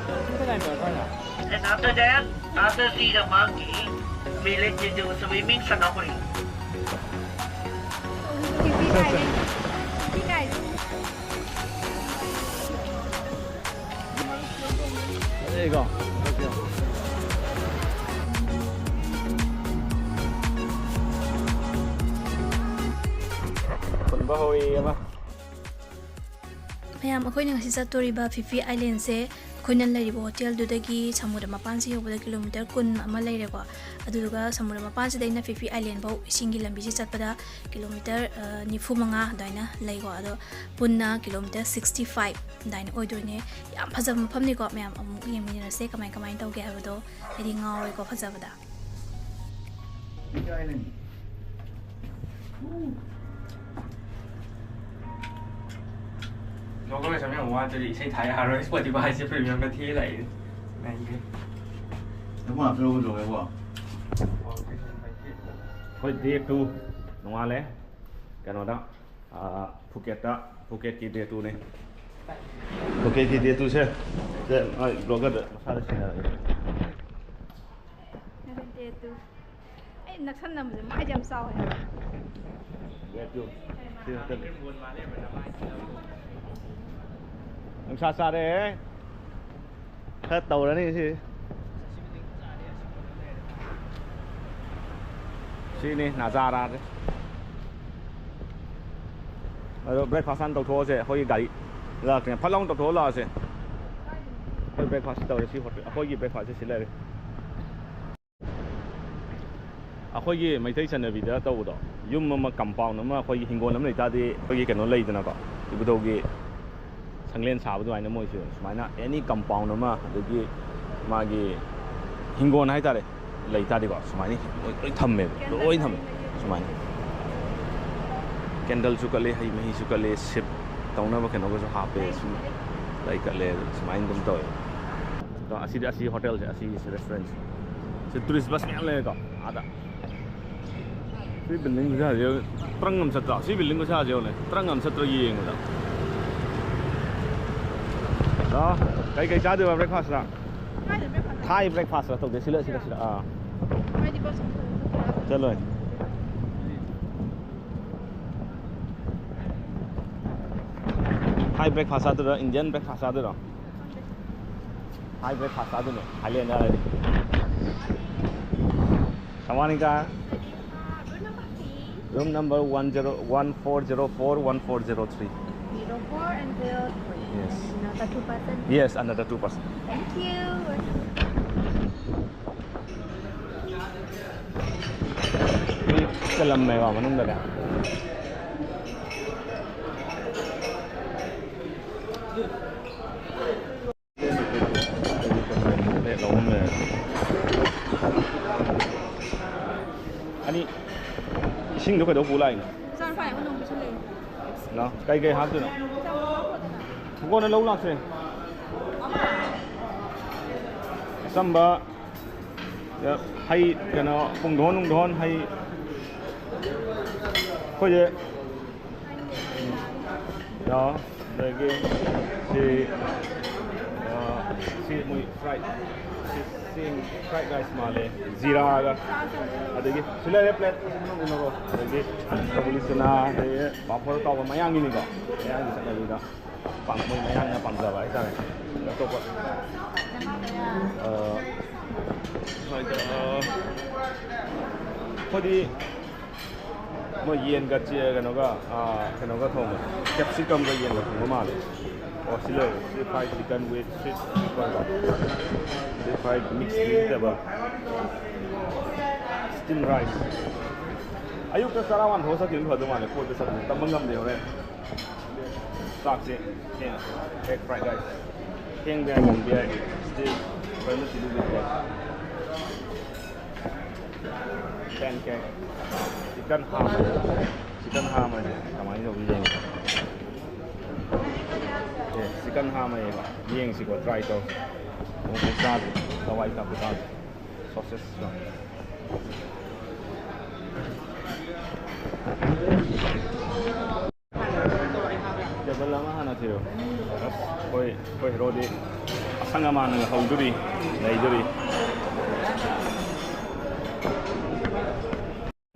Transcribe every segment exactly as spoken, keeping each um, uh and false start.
And after that, after see the monkey, we let you do swimming snorkeling. There you go. ꯃꯌꯥꯝ, ꯑꯩꯈꯣꯏꯅ ꯉꯁꯤ ꯆꯠꯇꯣꯔꯤꯕ ꯐꯤꯐꯤ ꯑꯥꯏꯂꯦꯟꯁꯦ ꯑꯩꯈꯣꯏꯅ ꯂꯩꯔꯤꯕ ꯍꯣꯇꯦꯜꯗꯨꯗꯒꯤ ꯁꯃꯨꯗ꯭ꯔ ꯃꯄꯥꯟꯁꯤ ꯌꯧꯕꯗ ꯀꯤꯂꯣꯃꯤꯇꯔ ꯀꯨꯟ ꯑꯃ ꯂꯩꯔꯦꯀꯣ꯫ ꯑꯗꯨꯗꯨꯒ ꯁꯃꯨꯗ꯭ꯔ ꯃꯄꯥꯟꯁꯤꯗꯩꯅ ꯐꯤꯐꯤ ꯑꯥꯏꯂꯦꯟ ꯐꯥꯎ ꯏꯁꯤꯡꯒꯤ ꯂꯝꯕꯤꯁꯤ ꯆꯠꯄꯗ ꯀꯤꯂꯣꯃꯤꯇꯔ, ꯑ, ꯅꯤꯐꯨ ꯃꯉꯥ ꯑꯗꯨꯃꯥꯏꯅ ꯂꯩꯀꯣ꯫ ꯑꯗꯣ ꯄꯨꯟꯅ ꯀꯤꯂꯣꯃꯤꯇꯔ sixty five ꯑꯗꯨꯃꯥꯏꯅ ꯑꯣꯏꯗꯣꯏꯅꯦ꯫ ꯌꯥꯝ ꯐꯖꯕ ꯃꯐꯝꯅꯤꯀꯣ꯫ ꯃꯌꯥꯝ ꯑꯃꯨꯛ ꯌꯦꯡꯃꯤꯟꯅꯔꯁꯦ ꯀꯃꯥꯏ ꯀꯃꯥꯏꯅ ꯇꯧꯒꯦ ꯍꯥꯏꯕꯗꯣ꯫ ꯑꯩꯗꯤ ꯉꯥꯎꯔꯦꯀꯣ ꯐꯖꯕꯗ꯫ ꯖꯣꯒꯔ ꯁꯝ ꯌꯥꯝ ꯋꯥꯗ꯭ꯔꯗꯤ ꯏꯁꯩ ꯊꯥ ꯌꯥꯔꯔꯣꯏ꯫ Spotifyꯁꯦ premiumꯗ ꯊꯤ ꯂꯥꯛꯏ꯫ ꯅꯪꯒꯤ ꯅꯪ ꯐꯣꯟ ꯍꯥꯞꯆꯜꯂꯛꯑꯣ ꯀꯩꯗꯧꯋꯦꯕꯣ? ꯑꯩꯈꯣꯏ day two ꯅꯣꯡꯉꯥꯜꯂꯦ꯫ ꯀꯩꯅꯣꯗ, ꯑꯥ, ꯐꯨꯀꯦꯠꯇ, ꯐꯨꯀꯦꯠꯀꯤ day twoꯅꯦ꯫ ꯐꯨꯀꯦꯠꯀꯤ day twoꯁꯦ, ꯁꯦ, ꯃꯥꯏ bloggerꯗ ꯃꯁꯥꯗ ꯁꯤꯟꯅꯔꯒꯦ꯫ Day two꯫ ꯑꯩ ꯅꯛꯁꯟꯅꯕꯁꯦ ꯃꯥꯏꯁꯦ ꯌꯥꯝ ꯆꯥꯎꯋꯦ ꯍꯥꯏꯕ꯫ Day two꯫ ꯁꯤ ꯍꯟꯗꯛ ꯅꯨꯡꯁꯥ ꯁꯥꯔꯦ꯫ ꯈꯔ ꯇꯧꯔꯅꯤ ꯁꯤ꯫ ꯁꯤꯅꯤ ꯅꯖꯥꯔꯥꯁꯦ꯫ ꯑꯗꯣ breakfast ꯍꯥꯟꯅ ꯇꯧꯊꯣꯛꯑꯁꯦ꯫ ꯑꯩꯈꯣꯏꯒꯤ ꯒꯥꯔꯤ ꯂꯥꯛꯇ꯭ꯔꯤꯉꯩ ꯐꯠ ꯂꯥꯎꯅ ꯇꯧꯊꯣꯛꯑ ꯂꯥꯛꯑꯁꯦ꯫ ꯑꯩꯈꯣꯏ breakfast ꯇꯧꯔꯦ ꯁꯤ ꯍꯣꯇꯦꯜ, ꯑꯩꯈꯣꯏꯒꯤ breakfastꯁꯦ ꯁꯤ ꯂꯩꯔꯦ꯫ ꯑꯩꯈꯣꯏꯒꯤ ꯃꯩꯇꯩ ꯆꯠꯅꯕꯤꯗ ꯇꯧꯕꯗꯣ, ꯌꯨꯝ ꯑꯃ, compound ꯑꯃ, ꯑꯩꯈꯣꯏꯒꯤ ꯍꯤꯡꯒꯣꯜ ꯑꯃ ꯂꯩꯇꯥꯔꯗꯤ, ꯑꯩꯈꯣꯏꯒꯤ ꯀꯩꯅꯣ ꯂꯩꯗꯅꯀꯣ, ꯏꯕꯨꯙꯧꯒꯤ ꯁꯪꯂꯦꯟ ꯁꯥꯕ ꯑꯗꯨꯃꯥꯏꯅ ꯃꯣꯏꯁꯨ ꯁꯨꯃꯥꯏꯅ any compound ꯑꯃ, ꯑꯗꯒꯤ ꯃꯥꯒꯤ ꯍꯤꯡꯒꯣꯜ ꯍꯥꯏꯇꯥꯔꯦ, ꯂꯩꯇꯥꯔꯗꯤꯀꯣ, ꯁꯨꯃꯥꯏꯅ ꯂꯣꯏ, ꯂꯣꯏ ꯊꯝꯃꯦꯕ, ꯂꯣꯏ ꯊꯝꯃꯦ ꯁꯨꯃꯥꯏꯅ꯫ Candleꯁꯨ ꯀꯠꯂꯦ, ꯍꯩ ꯃꯍꯤꯁꯨ ꯀꯠꯂꯦ, ꯁꯤꯞ ꯇꯧꯅꯕ ꯀꯩꯅꯣꯒꯁꯨ ꯍꯥꯞꯄꯦ, ꯁꯨꯝ ꯂꯩ ꯀꯠꯂꯦ, ꯑꯗꯨ ꯁꯨꯃꯥꯏꯅ ꯑꯗꯨꯝ ꯇꯧꯋꯦ꯫ ꯑꯗꯣ ꯑꯁꯤꯗꯤ, ꯑꯁꯤ ꯍꯣꯇꯦꯜꯁꯦ, ꯑꯁꯤꯒꯤ restaurantꯁꯦ, ꯁꯤ tourist bus ꯃꯌꯥꯝ ꯂꯩꯔꯦꯀꯣ ꯑꯥꯗ꯫ ꯁꯤ building ꯈꯨꯁꯥꯁꯦ ꯇ꯭ꯔꯪ ꯑꯃ ꯆꯠꯇ꯭ꯔꯣ? ꯁꯤ building ꯈꯨꯁꯥꯁꯦ ꯌꯦꯡꯉꯨꯅꯦ, ꯇ꯭ꯔꯪ ꯑꯃ ꯆꯠꯇ꯭ꯔꯣ ꯌꯦꯡꯕꯗ? ꯑ, ꯀꯩ ꯀꯩ ꯆꯥꯗꯣꯏꯕ breakfast ꯇ? ꯊꯥꯏ breakfast ꯇ ꯇꯧꯗꯦ, ꯁꯤꯗ, ꯁꯤꯗ, ꯁꯤꯗ꯫ ꯑꯥ꯫ ꯆꯠꯂꯣꯏ꯫ Thai breakfast ꯆꯥꯗꯣꯏꯔꯣ, Indian breakfast ꯆꯥꯗꯣꯏꯔꯣ? Thai breakfast ꯆꯥꯗꯣꯏꯅꯦ, Thailand ꯌꯥꯔꯗꯤ꯫ ꯁꯃꯥꯅꯤꯀꯥ꯫ Room number one zero, one four zero four, one four zero three. Zero four and zero three. Yes. Another two person. Yes, another two person. Thank you. ꯃꯤ ꯆꯜꯂꯝꯃꯦꯕ ꯃꯅꯨꯡꯗꯅꯦ꯫ Plate ꯑꯍꯨꯝ ꯂꯩꯔꯦ꯫ ꯑꯅꯤ꯫ ꯏꯁꯤꯡꯗꯣ ꯀꯩꯗꯧ ꯄꯨ ꯂꯥꯛꯏꯅꯣ? ꯏꯆꯥꯅꯨꯄꯥ ꯑꯩꯉꯣꯟꯗ ꯑꯃꯨꯛ ꯄꯤꯁꯜꯂꯛꯏ꯫ ꯂꯥꯎ꯫ ꯀꯩ ꯀꯩ ꯍꯥꯞꯇꯣꯏꯅꯣ? ꯀꯣꯟꯅ ꯂꯧ ꯂꯥꯛꯁꯦ꯫ ꯑꯆꯝꯕ, ꯍꯩ, ꯀꯩꯅꯣ, ꯄꯨꯡꯗꯣꯟ ꯅꯨꯡꯗꯣꯟ ꯍꯩ꯫ ꯑꯩꯈꯣꯏꯁꯦ ꯌꯥꯎ꯫ ꯑꯗꯒꯤ ꯁꯤ, ꯑ, ꯁꯤ ꯃꯣꯏ fried, ꯁꯤ, ꯁꯤ fried rice ꯃꯥꯜꯂꯦ, ꯖꯤꯔꯥꯒ꯫ ꯑꯗꯒꯤ ꯁꯤ ꯂꯩꯔꯦ plate, ꯑꯗꯒꯤ ꯀꯕꯨꯂꯤ ꯆꯅꯥ, ꯑꯗꯒꯤ ꯄꯥꯐꯣꯔ ꯇꯥꯎꯕ ꯃꯌꯥꯡꯒꯤꯅꯤꯀꯣ, ꯃꯌꯥꯡꯒꯤ ꯆꯠꯅꯕꯤꯗ ꯄꯥꯝ-, ꯃꯣꯏ ꯃꯌꯥꯡꯅ ꯄꯥꯝꯖꯕ ꯍꯥꯏꯇꯥꯔꯦ꯫ ꯑꯇꯣꯞꯄ, ꯑ, ꯁꯨꯃꯥꯏꯅ ꯇꯧꯔ, ꯑꯩꯈꯣꯏꯗꯤ ꯃꯣꯏ ꯌꯦꯟꯒ ꯆꯦ-, ꯀꯩꯅꯣꯒ, ꯑꯥ, ꯀꯩꯅꯣꯒ ꯊꯣꯡꯕ, capsicum ꯒ ꯌꯦꯟꯒ ꯊꯣꯡꯕ ꯃꯥꯜꯂꯦ꯫ ꯑꯣ, ꯁꯤ ꯂꯩꯔꯦ꯫ ꯁꯤ fried chicken with sweet pepper ꯀꯣ꯫ ꯁꯤ fried mix vegetable꯫ Steam rice꯫ ꯑꯌꯨꯛꯇ ꯆꯔꯥ ꯋꯥꯟꯊꯣꯛꯑ ꯆꯠꯈꯤꯕꯅ ꯐꯗꯧ ꯃꯥꯜꯂꯦ, ꯀꯣꯏꯕ ꯆꯠꯄꯁꯦ꯫ ꯇꯝꯕ ꯉꯝꯗꯦ ꯍꯣꯔꯦꯟ꯫ ꯆꯥꯛꯁꯦ ꯊꯦꯡꯅ꯫ Egg fried rice꯫ ꯊꯦꯡꯕ ꯌꯥꯏ, ꯉꯟꯕ ꯌꯥꯏ꯫ Still ꯂꯣꯏꯅ ꯊꯤꯜꯂꯤ꯫ Pancake꯫ Chicken ham꯫ Chicken ham ꯍꯥꯏꯁꯦ ꯀꯃꯥꯏꯅ ꯇꯧꯒꯦ ꯌꯦꯡꯁꯦ꯫ ꯑꯦ, chicken ham ꯍꯥꯏꯌꯦꯕ꯫ ꯌꯦꯡꯁꯤꯀꯣ, try ꯇꯧꯁꯤ꯫ ꯑꯃꯨꯛꯐꯥꯎ ꯆꯥꯗ꯭ꯔꯤ꯫ ꯍꯋꯥꯏ ꯊꯥꯛꯄ ꯆꯥꯗ꯭ꯔꯤ꯫ Sausage ꯁꯨ꯫ Double ꯑꯃ ꯍꯥꯟꯅ ꯊꯤꯔꯣ꯫ ꯑꯁ, ꯑꯩꯈꯣꯏ ꯑꯩꯈꯣꯏ ꯍꯦꯔꯣꯗꯤ ꯑꯁꯪ ꯑꯃꯥꯟꯅꯒ ꯍꯧꯗꯣꯔꯤ, ꯂꯩꯗꯣꯔꯤ꯫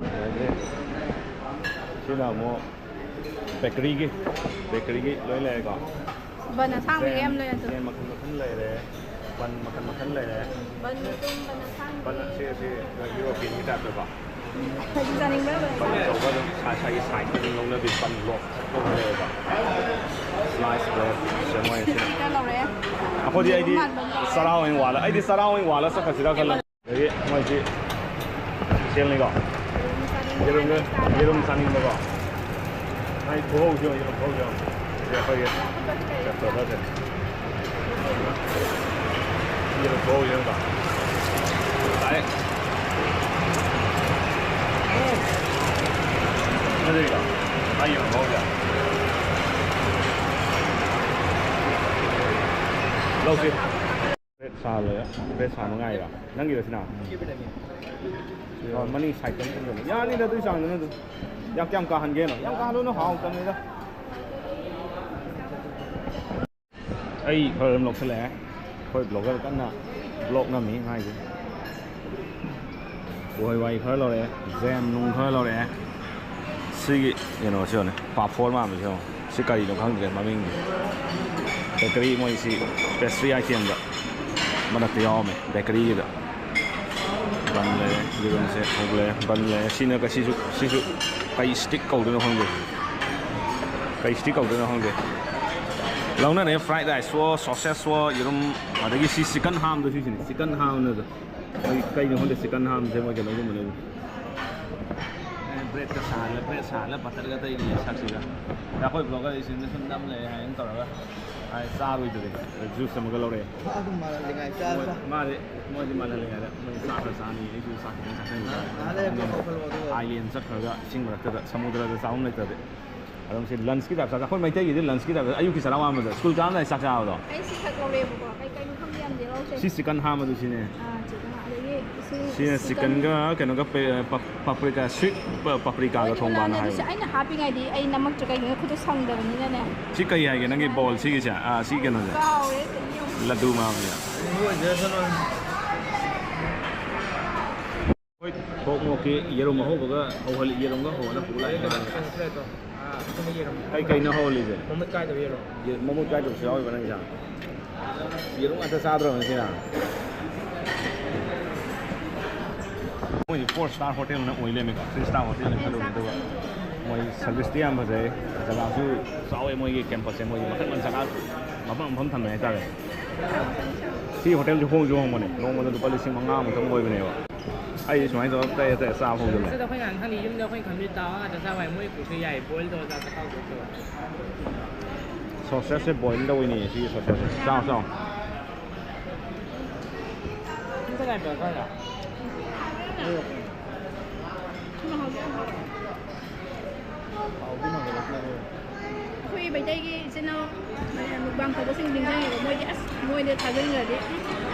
ꯑꯗꯒꯤ ꯁꯤꯅ ꯑꯃꯨꯛ ꯕꯦꯀꯔꯤꯒꯤ, ꯕꯦꯀꯔꯤꯒꯤ ꯂꯣꯏ ꯂꯩꯔꯦꯀꯣ꯫ ꯕꯟ ꯑꯁꯥꯡꯕꯤ ꯖꯦꯝ, ꯌꯥꯝ ꯂꯩꯔꯦ ꯑꯗꯨ꯫ ꯖꯦꯝ ꯃꯈꯜ ꯃꯈꯜ ꯂꯩꯔꯦ, ꯕꯟ ꯃꯈꯜ ꯃꯈꯜ ꯂꯩꯔꯦ꯫ ꯕꯟ ꯃꯇꯨꯝ, ꯕꯟ ꯑꯁꯥꯡꯕꯤ꯫ ꯕꯟ ꯑꯁꯤ, ꯑꯁꯤ ꯌꯨꯔꯣꯞꯄꯤꯌꯟꯒꯤ ꯇꯥꯏꯞꯇꯀꯣ꯫ ꯀꯔꯤ ꯆꯥꯅꯤꯡꯕ꯭ꯔꯥ, ꯕꯟ? ꯕꯟ ꯑꯆꯧꯕ ꯑꯗꯨꯝ ꯁꯥꯏ ꯁꯥꯏꯒꯤ ꯁꯥꯏꯖꯇ ꯑꯗꯨꯝ ꯂꯧꯅꯕꯤ ꯕꯟ ꯕ꯭ꯂꯣꯛ ꯂꯧꯅ ꯂꯩꯌꯦꯕ꯫ ꯁ꯭ꯂꯥꯏꯁ ꯕ꯭ꯔꯦꯗ ꯁꯦꯝꯃꯣꯏ ꯁꯤꯅ꯫ ꯈꯔ ꯂꯧꯔꯛꯑꯦ꯫ ꯑꯩꯈꯣꯏꯗꯤ, ꯑꯩꯗꯤ ꯃꯥꯟꯕ ꯑꯃ ꯂꯧꯔꯛꯑꯦ꯫ ꯆꯔꯥ ꯑꯣꯏꯅ ꯋꯥꯜꯂ, ꯑꯩꯗꯤ ꯆꯔꯥ ꯑꯣꯏꯅ ꯋꯥꯜꯂ ꯆꯠꯈ꯭ꯔꯁꯤꯔꯥ ꯈꯜꯂꯦ꯫ ꯑꯗꯒꯤ ꯃꯣꯏꯁꯤ ꯁꯦꯜꯅꯤꯀꯣ꯫ ꯌꯦꯔꯨꯝ ꯆꯥꯅꯤꯡꯕ ꯌꯦꯔꯨꯝ, ꯍꯥꯏꯔꯗꯤ ꯌꯦꯔꯨꯝ ꯆꯥꯅꯤꯡꯕꯀꯣ꯫ ꯑꯩ ꯈꯨꯍꯧꯁꯤ ꯌꯦꯡꯉꯣ, ꯌꯦꯔꯨꯝ ꯈꯨꯍꯧꯁꯤ ꯌꯦꯡꯉꯣ꯫ ꯁꯤ ꯑꯩꯈꯣꯏꯒꯤ ꯆꯦꯞꯇꯔꯗꯁꯦ꯫ ꯌꯦꯔꯨꯝ ꯈꯨꯍꯧꯁꯤ ꯌꯦꯡꯉꯣ꯫ ꯇꯥꯏ꯫ ꯐꯖꯩꯀꯣ? ꯑꯩ ꯌꯦꯔꯨꯝ ꯈꯨꯍꯧꯁꯦ꯫ ꯂꯧꯁꯤ꯫ ꯕ꯭ꯔꯦꯗ ꯁꯥꯍꯜꯂꯒ, ꯕ꯭ꯔꯦꯗ ꯁꯥꯕ ꯉꯥꯏꯔꯣ꯫ ꯅꯪꯒꯤꯔꯣ ꯁꯤꯅ? ꯑꯣ, ꯃꯅꯤꯡ ꯁꯥꯏꯠꯇ ꯑꯃ ꯊꯝꯖꯜꯂꯣ꯫ ꯌꯥꯅꯤꯗ, ꯑꯗꯨꯒꯤ ꯆꯥꯡꯗꯨꯅ ꯑꯗꯨꯝ꯫ ꯌꯥꯝ ꯀꯌꯥꯝ ꯀꯥꯍꯟꯒꯦꯅꯣ? ꯌꯥꯝ ꯀꯥꯍꯜꯂꯨꯅꯨ, ꯍꯥꯎꯇꯕꯅꯤꯗ꯫ ꯑꯩ ꯈꯔ ꯑꯗꯨꯝ ꯂꯧꯁꯜꯂꯛꯑꯦ꯫ ꯑꯩꯈꯣꯏ ꯕ꯭ꯂꯣꯒꯔ ꯀꯟꯅ ꯕ꯭ꯂꯣꯛ ꯅꯝꯃꯤ ꯃꯥꯏꯁꯦ꯫ ꯎꯍꯩ ꯋꯥꯍꯩ ꯈꯔ ꯂꯧꯔꯛꯑꯦ, ꯖꯦꯝ ꯅꯨꯡ ꯈꯔ ꯂꯧꯔꯛꯑꯦ꯫ ꯁꯤꯒꯤ ꯀꯩꯅꯣꯁꯤ ꯌꯦꯡꯉꯨꯅꯦ, ꯄꯥꯐꯣꯔ ꯃꯥꯟꯕꯁꯤ ꯌꯦꯡꯉꯣ꯫ ꯁꯤ ꯀꯔꯤꯅꯣ ꯈꯪꯗ꯭ꯔꯦ ꯃꯃꯤꯡꯗꯤ꯫ ꯕꯦꯀꯔꯤ ꯃꯣꯏꯁꯤ ꯄꯦꯁꯇ꯭ꯔꯤ ꯑꯥꯏꯇꯦꯝꯗ ꯃꯔꯛꯇ ꯌꯥꯎꯔꯝꯃꯦ, ꯕꯦꯀꯔꯤꯒꯤꯗ꯫ ꯕꯟ ꯂꯩꯔꯦ, ꯌꯦꯔꯨꯝꯁꯦ ꯍꯧꯕ ꯂꯩꯔꯦ, ꯕꯟ ꯂꯩꯔꯦ꯫ ꯁꯤꯅ ꯀ-, ꯁꯤꯁꯨ, ꯁꯤꯁꯨ ꯀꯩ ꯁ꯭ꯇꯤꯛ ꯀꯧꯗꯣꯏꯅꯣ ꯈꯪꯗꯦ꯫ ꯀꯩ ꯁ꯭ꯇꯤꯛ ꯀꯧꯗꯣꯏꯅꯣ ꯈꯪꯗꯦ꯫ ꯂꯧꯅꯔꯦ, ꯐ꯭ꯔꯥꯏꯗ ꯔꯥꯏꯁꯋꯣ, ꯁꯣꯁꯦꯁꯋꯣ, ꯌꯦꯔꯨꯝ, ꯑꯗꯒꯤ ꯁꯤ ꯆꯤꯀꯟ ꯍꯥꯝꯗꯣ ꯁꯤꯁꯤꯅꯤ, ꯆꯤꯀꯟ ꯍꯥꯝꯅꯗꯣ꯫ ꯃꯣꯏ ꯀꯩꯅꯣ ꯈꯪꯗꯦ, ꯆꯤꯀꯟ ꯍꯥꯝꯁꯦ ꯃꯣꯏ ꯀꯩꯅꯣꯒꯨꯝꯕꯅꯦ꯫ ꯑꯦ, ꯕ꯭ꯔꯦꯗꯀ ꯁꯥꯍꯜꯂꯦ, ꯕ꯭ꯔꯦꯗ ꯁꯥꯍꯜꯂꯦ, ꯕꯇꯔꯒ ꯇꯩꯔꯤꯌꯦ ꯁꯛꯁꯤꯒ꯫ ꯑꯗ ꯑꯩꯈꯣꯏ ꯕ꯭ꯂꯣꯒꯔ ꯏꯆꯤꯟꯗ ꯁꯨꯝ ꯅꯝ ꯂꯩꯔꯦ ꯍꯥꯏꯅ ꯇꯧꯔꯒ, ꯑꯥ, ꯆꯥꯔꯣꯏꯗꯧꯔꯦ꯫ ꯖꯨꯁ ꯑꯃꯒ ꯂꯧꯔꯛꯑꯦ꯫ ꯑꯗꯨꯝ ꯃꯥꯜꯍꯜꯂꯤꯉꯥꯏ ꯆꯥꯕ꯫ ꯃꯣꯏ-, ꯃꯥꯗꯤ, ꯃꯣꯏꯗꯤ ꯃꯥꯜꯍꯜꯂꯤꯉꯩꯗ ꯃꯣꯏ ꯆꯥꯛ ꯈꯔ ꯆꯥꯅꯤ, ꯑꯩꯁꯨ ꯆꯥꯛ ꯈꯤꯇꯪ ꯆꯥꯁꯤꯟꯈꯤꯕ꯫ ꯉꯥꯏꯍꯥꯛ ꯂꯩꯔ ꯀꯣꯛ ꯂꯧꯈꯠꯂꯣ ꯑꯗꯨꯒ꯫ ꯑꯥꯏꯂꯦꯟ ꯆꯠꯈ꯭ꯔꯒ ꯏꯁꯤꯡ ꯃꯔꯛꯇꯗ ꯁꯃꯨꯗ꯭ꯔꯗ ꯆꯥꯐꯝ ꯂꯩꯇ꯭ꯔꯗꯤ꯫ ꯑꯗꯨꯝ ꯁꯤ ꯂꯟꯁꯀꯤ ꯇꯥꯏꯞ ꯆꯥꯛ ꯆꯥ-, ꯑꯩꯈꯣꯏ ꯃꯩꯇꯩꯒꯤꯗꯤ ꯂꯟꯁꯀꯤ ꯇꯥꯏꯞꯇ ꯑꯌꯨꯛꯀꯤ ꯆꯔꯥ ꯋꯥꯟꯕꯗꯣ, ꯁ꯭ꯀꯨꯜ ꯀꯥꯔꯝꯗꯥꯏ ꯆꯥꯛ ꯆꯥꯕꯗꯣ꯫ ꯑꯩ ꯁꯤ ꯈꯛ ꯂꯧꯔꯦꯕꯀꯣ꯫ ꯀꯩ ꯀꯩꯅꯣ ꯈꯪꯗꯦ, ꯌꯥꯝꯗꯤ ꯂꯧꯁꯦ꯫ ꯁꯤ ꯆꯤꯀꯟ ꯍꯥꯝ ꯑꯗꯨ ꯁꯤꯅꯦ꯫ ꯑꯥ, ꯆꯤꯀꯟ ꯍꯥꯝ꯫ ꯑꯗꯒꯤ ꯁꯤ ꯁꯤꯅ ꯆꯤꯀꯟ ꯆꯤꯀꯟꯒ ꯀꯩꯅꯣꯒ ꯄꯦ-, ꯄ-, ꯄꯥꯄ꯭ꯔꯤꯀꯥ, ꯁ꯭ꯋꯤꯠ ꯄ-, ꯄꯥꯄ꯭ꯔꯤꯀꯥꯒ ꯊꯣꯡꯕꯅ ꯍꯥꯏꯕ꯫ ꯑꯩꯅ ꯍꯥꯞꯄꯤꯉꯩꯗꯤ ꯑꯩ ꯅꯝꯃꯛꯇ꯭ꯔꯦ, ꯀꯩꯒꯤꯅꯣ ꯈꯨꯠꯇꯣ ꯁꯪꯗꯕꯅꯤꯅꯅꯦ꯫ ꯁꯤ ꯀꯩ ꯍꯥꯏꯒꯦ ꯅꯪꯒꯤ ꯕꯣꯜ ꯁꯤꯒꯤꯁꯦ? ꯑꯥ, ꯁꯤ ꯀꯩꯅꯣꯁꯦ꯫ ꯀꯥꯎꯔꯦ꯫ ꯂꯗꯨ ꯃꯥꯟꯕꯅꯦ꯫ ꯍꯣꯏ, ꯊꯣꯛ ꯃꯣꯛꯀꯤ ꯌꯦꯔꯨꯝ ꯑꯍꯧꯕꯒ ꯍꯧꯍꯜꯂꯤ, ꯌꯦꯔꯨꯝꯒ ꯍꯧꯍꯜꯂ ꯄꯨ ꯂꯥꯛꯑꯦ꯫ ꯀꯩ ꯀꯩꯅꯣ ꯍꯧꯍꯜꯂꯤꯁꯦ? ꯃꯃꯨꯠ ꯀꯥꯏꯗꯕ ꯌꯦꯔꯨꯝ꯫ ꯌꯦ-, ꯃꯃꯨꯠ ꯀꯥꯏꯗꯕꯁꯨ ꯌꯥꯎꯔꯤꯕ ꯅꯪꯒꯤꯁꯦ? ꯌꯦꯔꯨꯝ ꯉꯥꯛꯇ ꯆꯥꯗ꯭ꯔꯣ ꯉꯁꯤꯅ? ꯃꯣꯏꯗꯤ four star hotel ꯅ ꯑꯣꯏ ꯂꯩꯔꯝꯃꯦꯀꯣ, three star hotel ꯅ ꯈꯜꯂꯨꯕꯅꯦ꯫ ꯑꯗꯨꯒ ꯃꯣꯏ service ꯇꯤ ꯌꯥꯝ ꯐꯖꯩ, ꯖꯒꯥꯁꯨ ꯆꯥꯎꯋꯦ꯫ ꯃꯣꯏꯒꯤ campus ꯁꯦ ꯃꯣꯏꯒꯤ ꯃꯈꯜ ꯃꯈꯜ ꯖꯒꯥ ꯃꯐꯝ ꯃꯐꯝ ꯊꯝꯃꯦ ꯍꯥꯏꯇꯥꯔꯦ꯫ ꯁꯤ hotel ꯁꯦ ꯍꯣꯡꯁꯨ ꯍꯣꯡꯕꯅꯦ, ꯅꯣꯡꯃꯗ ꯂꯨꯄꯥ ꯂꯤꯁꯤꯡ ꯃꯉꯥꯃꯨꯛꯇꯪ ꯑꯣꯏꯕꯅꯦꯕ꯫ ꯑꯩꯗꯤ ꯁꯨꯃꯥꯏꯅ ꯇꯧꯔ ꯇꯩꯔ ꯇꯩꯔ ꯆꯥꯕ ꯍꯧꯖꯤꯜꯂꯦ꯫ ꯁꯤꯗ ꯑꯩꯈꯣꯏ ꯉꯍꯥꯟ ꯈꯪꯗꯦ, ꯌꯨꯝꯗ ꯑꯩꯈꯣꯏ ꯈꯪꯗꯦ ꯇꯥꯎꯔ ꯉꯥꯛꯇ ꯆꯥꯕ ꯍꯥꯏ, ꯃꯣꯏ ꯀꯨꯛꯁꯦ ꯌꯥꯏ, boil ꯇꯧꯔ ꯆꯥ ꯆꯥ ꯍꯥꯎ ꯀꯨꯛ ꯇꯧꯔ꯫ Sausage ꯁꯦ boil ꯇꯧꯋꯤꯅꯦ ꯁꯤꯒꯤ sausage ꯁꯦ꯫ ꯆꯥꯎ, ꯆꯥꯎ꯫ ꯑꯝꯇ ꯉꯥꯏꯕꯤꯌꯣ, ꯈꯔ꯫ ꯑꯩꯈꯣꯏ ꯃꯩꯇꯩꯒꯤ ꯏꯆꯤꯟ ꯏꯅꯥꯎ ꯃꯌꯥꯝ mukbang ꯇꯧꯕꯁꯤꯡ ꯅꯤꯡꯁꯤꯡꯉꯦꯕ꯫ ꯃꯣꯏꯗꯤ ꯑꯁ, ꯃꯣꯏꯗ ꯊꯥꯖꯤꯟꯈ꯭ꯔꯗꯤ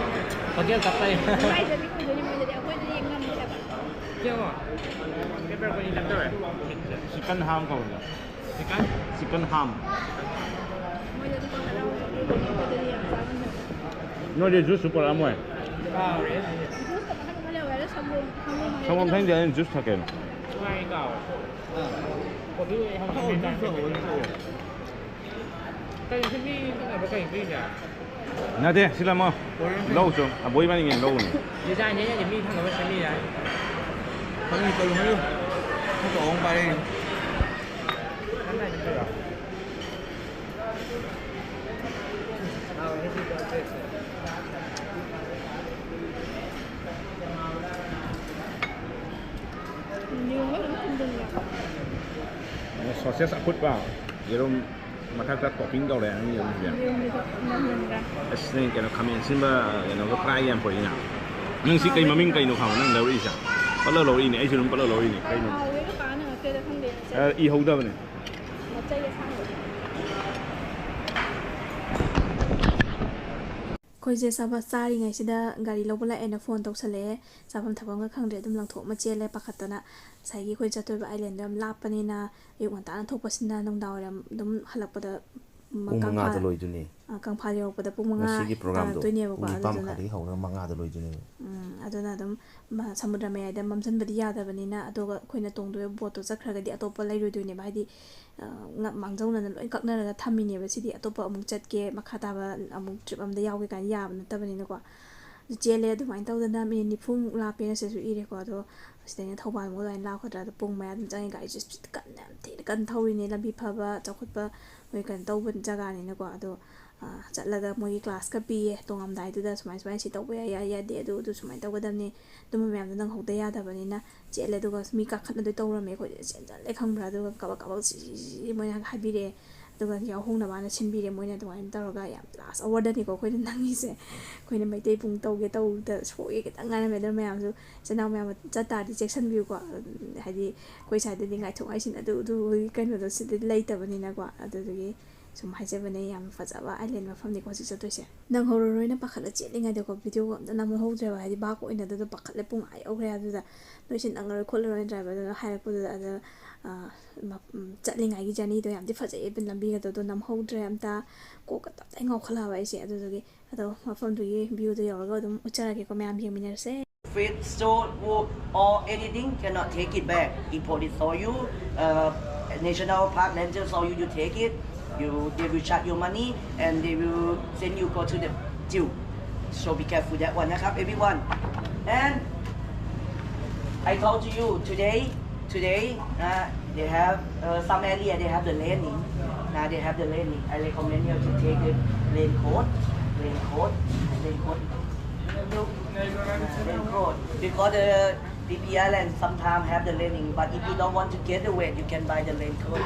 ꯍꯣꯇꯦꯜ ꯆꯠꯄꯩ꯫ ꯅꯨꯡꯉꯥꯏꯖꯕꯤ ꯑꯣꯏꯗꯣꯏꯅꯤ ꯃꯣꯏꯗꯗꯤ, ꯑꯩꯈꯣꯏꯗꯗꯤ ꯌꯦꯡ ꯉꯝꯗꯦ ꯍꯥꯏꯕ꯫ ꯁꯦꯡꯉꯣ꯫ Pepper ꯑꯩꯈꯣꯏꯅꯤ ꯆꯠꯇꯧꯔꯦ꯫ Chicken ꯍꯥꯝ ꯀꯧꯕꯗꯣ꯫ Chicken? Chicken ꯍꯥꯝ꯫ ꯃꯣꯏꯗꯗꯤ ꯍꯔꯥꯎ-, ꯑꯩꯈꯣꯏꯗꯗꯤ ꯌꯥꯝ ꯆꯥ ꯉꯝꯗꯦ꯫ ꯅꯣꯏꯗꯤ juice ꯁꯨ ꯄꯨꯔꯛꯑꯝꯃꯣꯏ? ꯀꯥꯎꯔꯦ ꯑꯗꯨꯗꯤ꯫ Juice ꯇ ꯃꯈꯜ ꯃꯈꯜ ꯌꯥꯎꯋꯦ꯫ ꯑꯗꯣ ꯁꯪꯒꯣꯝ, ꯁꯪꯒꯣꯝ ꯍꯥꯏꯔꯒꯅ ꯊꯛꯅꯤꯡꯗꯦ, ꯑꯩꯅ juice ꯊꯛꯀꯦꯅ꯫ ꯅꯨꯡꯉꯥꯏ ꯀꯥꯎꯔꯦ꯫ ꯑꯥ꯫ Coffee ꯍꯧꯖꯤꯛ ꯆꯥꯎꯕ ꯅꯠꯇ꯭ꯔꯣ? ꯀꯩꯅꯣ ꯁꯤ ꯃꯤ ꯊꯛꯅꯕ ꯀꯩ ꯄꯤꯔꯤꯁꯦ? ꯅꯠꯇꯦ, ꯁꯤ ꯂꯥꯛꯑꯣ꯫ Orange ꯂꯧ ꯆꯣ꯫ ꯑꯕꯣꯏ ꯏꯕꯥꯅꯤꯒꯤ ꯂꯧꯔꯨꯅꯦ꯫ Design ꯅꯦ ꯅꯠꯇꯦ, ꯃꯤ ꯊꯛꯅꯕ ꯁꯦꯝꯃꯤꯔ ꯍꯥꯏ꯫ ꯃꯃꯤꯡ ꯀꯩꯅꯣ ꯍꯥꯏꯌꯨ꯫ ꯈꯔ ꯆꯥꯎꯕ ꯑꯃ ꯄꯥꯏꯔꯛꯏꯅꯦ꯫ ꯀꯔꯝ ꯀꯥꯟ ꯆꯠꯇꯣꯏꯔꯣ? Sausage ꯑꯐꯨꯠꯄ, ꯌꯦꯔꯨꯝ ꯃꯊꯛꯇ topping ꯇꯧꯔꯦ ꯅꯪꯒꯤ ꯌꯦꯔꯨꯝꯁꯦ꯫ ꯌꯦꯔꯨꯝꯁꯤꯁꯨ ꯅꯝꯍꯟꯗ꯭ꯔꯥ? ꯑꯁ, ꯅꯪ ꯀꯩꯅꯣ ꯈꯥꯃꯦꯟ ꯑꯁꯤꯟꯕ ꯀꯩꯅꯣꯒ fry ꯌꯥꯝ ꯄꯨꯔꯛꯏꯅ꯫ ꯅꯪ ꯁꯤ ꯀꯩ ꯃꯃꯤꯡ ꯀꯩꯅꯣ ꯈꯪꯕ ꯅꯪ ꯂꯧꯔꯛꯏꯁꯦ? ꯄꯠꯂ ꯂꯧꯔꯛꯏꯅꯦ, ꯑꯩꯁꯨ ꯑꯗꯨꯝ ꯄꯠꯂ ꯂꯧꯔꯛꯏꯅꯦ꯫ ꯀꯩꯅꯣ? ꯍꯥꯎꯋꯦꯕ ꯄꯥꯛꯅ ꯉꯛꯇꯣꯏꯗ ꯈꯪꯗꯦ꯫ ꯑ, ꯏꯍꯧꯗꯕꯅꯦ꯫ ꯑꯩꯈꯣꯏꯁꯦ ꯆꯥꯕ ꯆꯥꯔꯤꯉꯩꯁꯤꯗ ꯒꯥꯔꯤ ꯂꯧꯕ ꯂꯥꯛꯑꯦꯅ ꯐꯣꯟ ꯇꯧꯁꯜꯂꯛꯑꯦ꯫ ꯆꯥꯐꯝ ꯊꯛꯐꯝꯒ ꯈꯪꯗ꯭ꯔꯦ, ꯑꯗꯨꯝ ꯂꯪꯊꯣꯛ ꯑꯃ ꯆꯦꯜꯂꯦ ꯄꯥꯈꯠꯇꯅ꯫ ꯉꯁꯥꯏꯒꯤ ꯑꯩꯈꯣꯏ ꯆꯠꯇꯣꯏꯕ ꯑꯥꯏꯂꯦꯟꯗꯣ ꯌꯥꯝ ꯂꯥꯞꯄꯅꯤꯅ ꯑꯌꯨꯛ ꯉꯟꯇꯥꯅ ꯊꯣꯛꯄꯁꯤꯅ ꯅꯨꯡꯗꯥꯡ ꯋꯥꯏꯔꯝ ꯑꯗꯨꯝ ꯍꯜꯂꯛꯄꯗ ꯃ- ꯄꯨꯡ ꯀꯪꯐꯥꯜ- ꯃꯉꯥꯗ ꯂꯣꯏꯗꯣꯏꯅꯦ꯫ ꯑ, ꯀꯪꯐꯥꯜ ꯌꯧꯔꯛꯄꯗ ꯄꯨꯡ ꯃꯉꯥ ꯉꯁꯤꯒꯤ ꯄ꯭ꯔꯣꯒ꯭ꯔꯥꯝꯗꯣ ꯇꯥꯔꯛꯇꯣꯏꯅꯦꯕꯀꯣ꯫ ꯄꯨꯡ ꯅꯤꯄꯥꯟ ꯑꯗꯨꯗꯨꯅ ꯃꯈꯥꯏꯗꯒꯤ ꯍꯧꯔꯒ ꯃꯉꯥꯗ ꯂꯣꯏꯗꯣꯏꯅꯦꯕ꯫ ꯎꯝ, ꯑꯗꯨꯅ ꯑꯗꯨꯝ ꯃ- ꯁꯃꯨꯗ꯭ꯔ ꯃꯌꯥꯏꯗ ꯃꯝꯁꯤꯟꯕꯗꯤ ꯌꯥꯗꯕꯅꯤꯅ, ꯑꯗꯨꯒ ꯑꯩꯈꯣꯏꯅ ꯇꯣꯡꯗꯣꯏꯕ ꯕꯣꯠꯇꯣ ꯆꯠꯈ꯭ꯔꯒꯗꯤ ꯑꯇꯣꯞꯄ ꯂꯩꯔꯣꯏꯗꯣꯏꯅꯦꯕ꯫ ꯍꯥꯏꯗꯤ, ꯑ, ꯉ- ꯃꯥꯡꯖꯧꯅꯅ ꯂꯣꯏ ꯀꯛꯅꯔꯒ ꯊꯝꯃꯤꯅꯦꯕ꯫ ꯁꯤꯗꯤ ꯑꯇꯣꯞꯄ ꯑꯃꯨꯛ ꯆꯠꯀꯦ, ꯃꯈꯥ ꯇꯥꯕ ꯑꯃꯨꯛ ꯇ꯭ꯔꯤꯞ ꯑꯝꯗ ꯌꯥꯎꯒꯦ ꯀꯥꯏꯅ ꯌꯥꯕ ꯅꯠꯇꯕꯅꯤꯅꯀꯣ꯫ ꯑꯗꯨ ꯆꯦꯜꯂꯦ꯫ ꯑꯗꯨꯃꯥꯏꯅ ꯇꯧꯗꯅ ꯃꯤꯅꯤꯠ ꯅꯤꯐꯨꯃꯨꯛ ꯂꯥꯞꯄꯦꯅ ꯁꯤꯗꯁꯨ ꯏꯔꯦꯀꯣ꯫ ꯑꯗꯣ ꯁꯤꯗꯩꯅ ꯊꯧꯕꯥꯜꯃꯨꯛ ꯑꯗꯨꯃꯥꯏꯅ ꯂꯥꯞꯀꯗ꯭ꯔꯥ, ꯑꯗꯣ ꯄꯨꯡ ꯃꯌꯥ ꯑꯗꯨꯝ ꯆꯪꯉꯦ꯫ ꯒꯥꯔꯤꯁꯦ ꯁ꯭ꯄꯤꯠ ꯀꯟꯅ, ꯌꯥꯝ ꯊꯤꯅ ꯀꯟꯅ ꯊꯧꯔꯤꯅꯦ꯫ ꯂꯝꯕꯤ ꯐꯕ, ꯆꯥꯎꯈꯠꯄ, ꯃꯣꯏ ꯀꯩꯅꯣ ꯇꯧꯕ ꯖꯒꯥꯅꯤꯅꯀꯣ꯫ ꯑꯗꯣ, ꯑ, ꯆꯠꯂꯒ ꯃꯣꯏꯒꯤ ꯀ꯭ꯂꯥꯁꯀ ꯄꯤꯌꯦ ꯇꯣꯡꯉꯝꯗꯥꯏꯗꯨꯗ, ꯁꯨꯃꯥꯏ ꯁꯨꯃꯥꯏꯅ ꯁꯤ ꯇꯧꯕ ꯌꯥꯏ, ꯌꯥꯏ, ꯌꯥꯗꯦ, ꯑꯗꯨ ꯑꯗꯨ ꯁꯨꯃꯥꯏꯅ ꯇꯧꯒꯗꯕꯅꯤ, ꯑꯗꯨꯝꯕ ꯃꯌꯥꯝꯗꯣ ꯅꯪꯍꯧꯗ ꯌꯥꯗꯕꯅꯤꯅ ꯆꯦꯜꯂꯦ꯫ ꯑꯗꯨꯒ ꯃꯤ ꯀꯥꯈꯠꯅꯗꯣꯏ ꯇꯧꯔꯝꯃꯦ, ꯑꯩꯈꯣꯏꯗꯤ ꯆꯦꯟꯁꯤꯜꯂꯦ, ꯈꯪꯕ꯭ꯔꯥ? ꯑꯗꯨꯒ ꯀꯕꯛ ꯀꯕꯛ ꯁꯤ ꯁꯤ ꯁꯤ ꯁꯤ ꯃꯣꯏꯅ ꯍꯥꯏꯕꯤꯔꯛꯑꯦ꯫ ꯑꯗꯨꯒ ꯌꯥꯎꯍꯧꯅꯕꯅ ꯁꯤꯟꯕꯤꯔꯦ꯫ ꯃꯣꯏꯅ ꯑꯗꯨꯃꯥꯏꯅ ꯇꯧꯔꯒ ꯌꯥꯝ ꯂꯥꯁ ꯑꯋꯥꯔꯗꯅꯤꯀꯣ ꯑꯩꯈꯣꯏꯅ ꯅꯪꯉꯤꯁꯦ꯫ ꯑꯩꯈꯣꯏꯅ ꯃꯩꯇꯩ ꯄꯨꯡ ꯇꯧꯒꯦ ꯇꯧꯕꯗ ꯁꯣꯛꯑꯦ, ꯈꯤꯇꯪ ꯉꯥꯏꯔꯝꯃꯦ꯫ ꯑꯗꯨꯅ ꯃꯌꯥꯝꯁꯨ ꯏꯆꯤꯟ ꯏꯅꯥꯎ ꯃꯌꯥꯝ ꯆꯠ ꯇꯥꯔꯗꯤ ꯆꯦꯛꯁꯤꯟꯕꯤꯌꯨꯀꯣ꯫ ꯍꯥꯏꯗꯤ ꯑꯩꯈꯣꯏ ꯁ꯭ꯋꯥꯏꯗꯗꯤ ꯉꯥꯏꯊꯣꯛ ꯉꯥꯏꯁꯤꯟ ꯑꯗꯨ ꯑꯗꯨꯒꯤ ꯀꯩꯅꯣꯗꯣ ꯁꯤꯗꯗꯤ ꯂꯩꯇꯕꯅꯤꯅꯀꯣ꯫ ꯑꯗꯨꯗꯨꯒꯤ ꯁꯨꯝ ꯍꯥꯏꯖꯕꯅꯦ, ꯌꯥꯝ ꯐꯖꯕ ꯑꯥꯏꯂꯦꯟ ꯃꯐꯝꯅꯤꯀꯣ ꯍꯧꯖꯤꯛ ꯆꯠꯇꯣꯏꯁꯦ꯫ ꯅꯪꯍꯧꯔꯔꯣꯏꯅ ꯄꯥꯈꯠꯂ ꯆꯦꯜꯂꯤꯉꯩꯗꯀꯣ ꯚꯤꯗꯤꯑꯣꯒ ꯑꯝꯇ ꯅꯝꯍꯧꯗ꯭ꯔꯦꯕ, ꯍꯥꯏꯗꯤ ꯚꯥꯞꯀ ꯑꯣꯏꯅꯗꯗ ꯄꯥꯈꯠꯂꯦ꯫ ꯄꯨꯡ ꯑꯥ ꯌꯧꯈ꯭ꯔꯦ꯫ ꯑꯗꯨꯗ ꯅꯣꯏꯁꯦ ꯅꯪꯉꯔꯣꯏ ꯈꯣꯠꯂꯔꯣꯏꯅ ꯗ꯭ꯔꯥꯏꯚꯔꯗꯨꯅ ꯍꯥꯏꯔꯛꯄꯗꯨꯗ, ꯑꯗ, ꯑ, ꯃ-, ꯎꯝ, ꯆꯠꯂꯤꯉꯩꯒꯤ ꯖꯔꯅꯤꯗꯣ ꯌꯥꯝꯗꯤ ꯐꯖꯩꯌꯦ, ꯂꯝꯕꯤꯒꯗꯣ, ꯑꯗꯣ ꯅꯝꯍꯧꯗ꯭ꯔꯦ ꯑꯝꯇ꯫ ꯀꯣꯛꯀ ꯇꯞꯇꯥꯏ ꯉꯥꯎꯈꯠꯂꯛꯑꯕ ꯑꯩꯁꯦ꯫ ꯑꯗꯨꯗꯨꯒꯤ ꯑꯗꯣ ꯃꯐꯝꯗꯨꯒꯤ ꯚ꯭ꯌꯨꯗꯣ ꯌꯧꯔꯒ ꯑꯗꯨꯝ ꯎꯠꯆꯔꯒꯦꯀꯣ, ꯃꯌꯥꯝ ꯌꯦꯡꯃꯤꯟꯅꯔꯁꯦ꯫ Food store or, or anything cannot take it back. If police saw you, uh, National Park Ranger saw you, you take it, you, they will charge your money and they will send you go to the jail. So be careful that one นะครับ everyone. And I told you today, today, uh, they have, uh, some area they have the raining. Now they have the raining. I recommend you to take the raincoat, raincoat, raincoat. Uh, raincoat. Because the Phi Phi Island sometimes have the raining, but if you don't want to get the wet, you can buy the raincoat.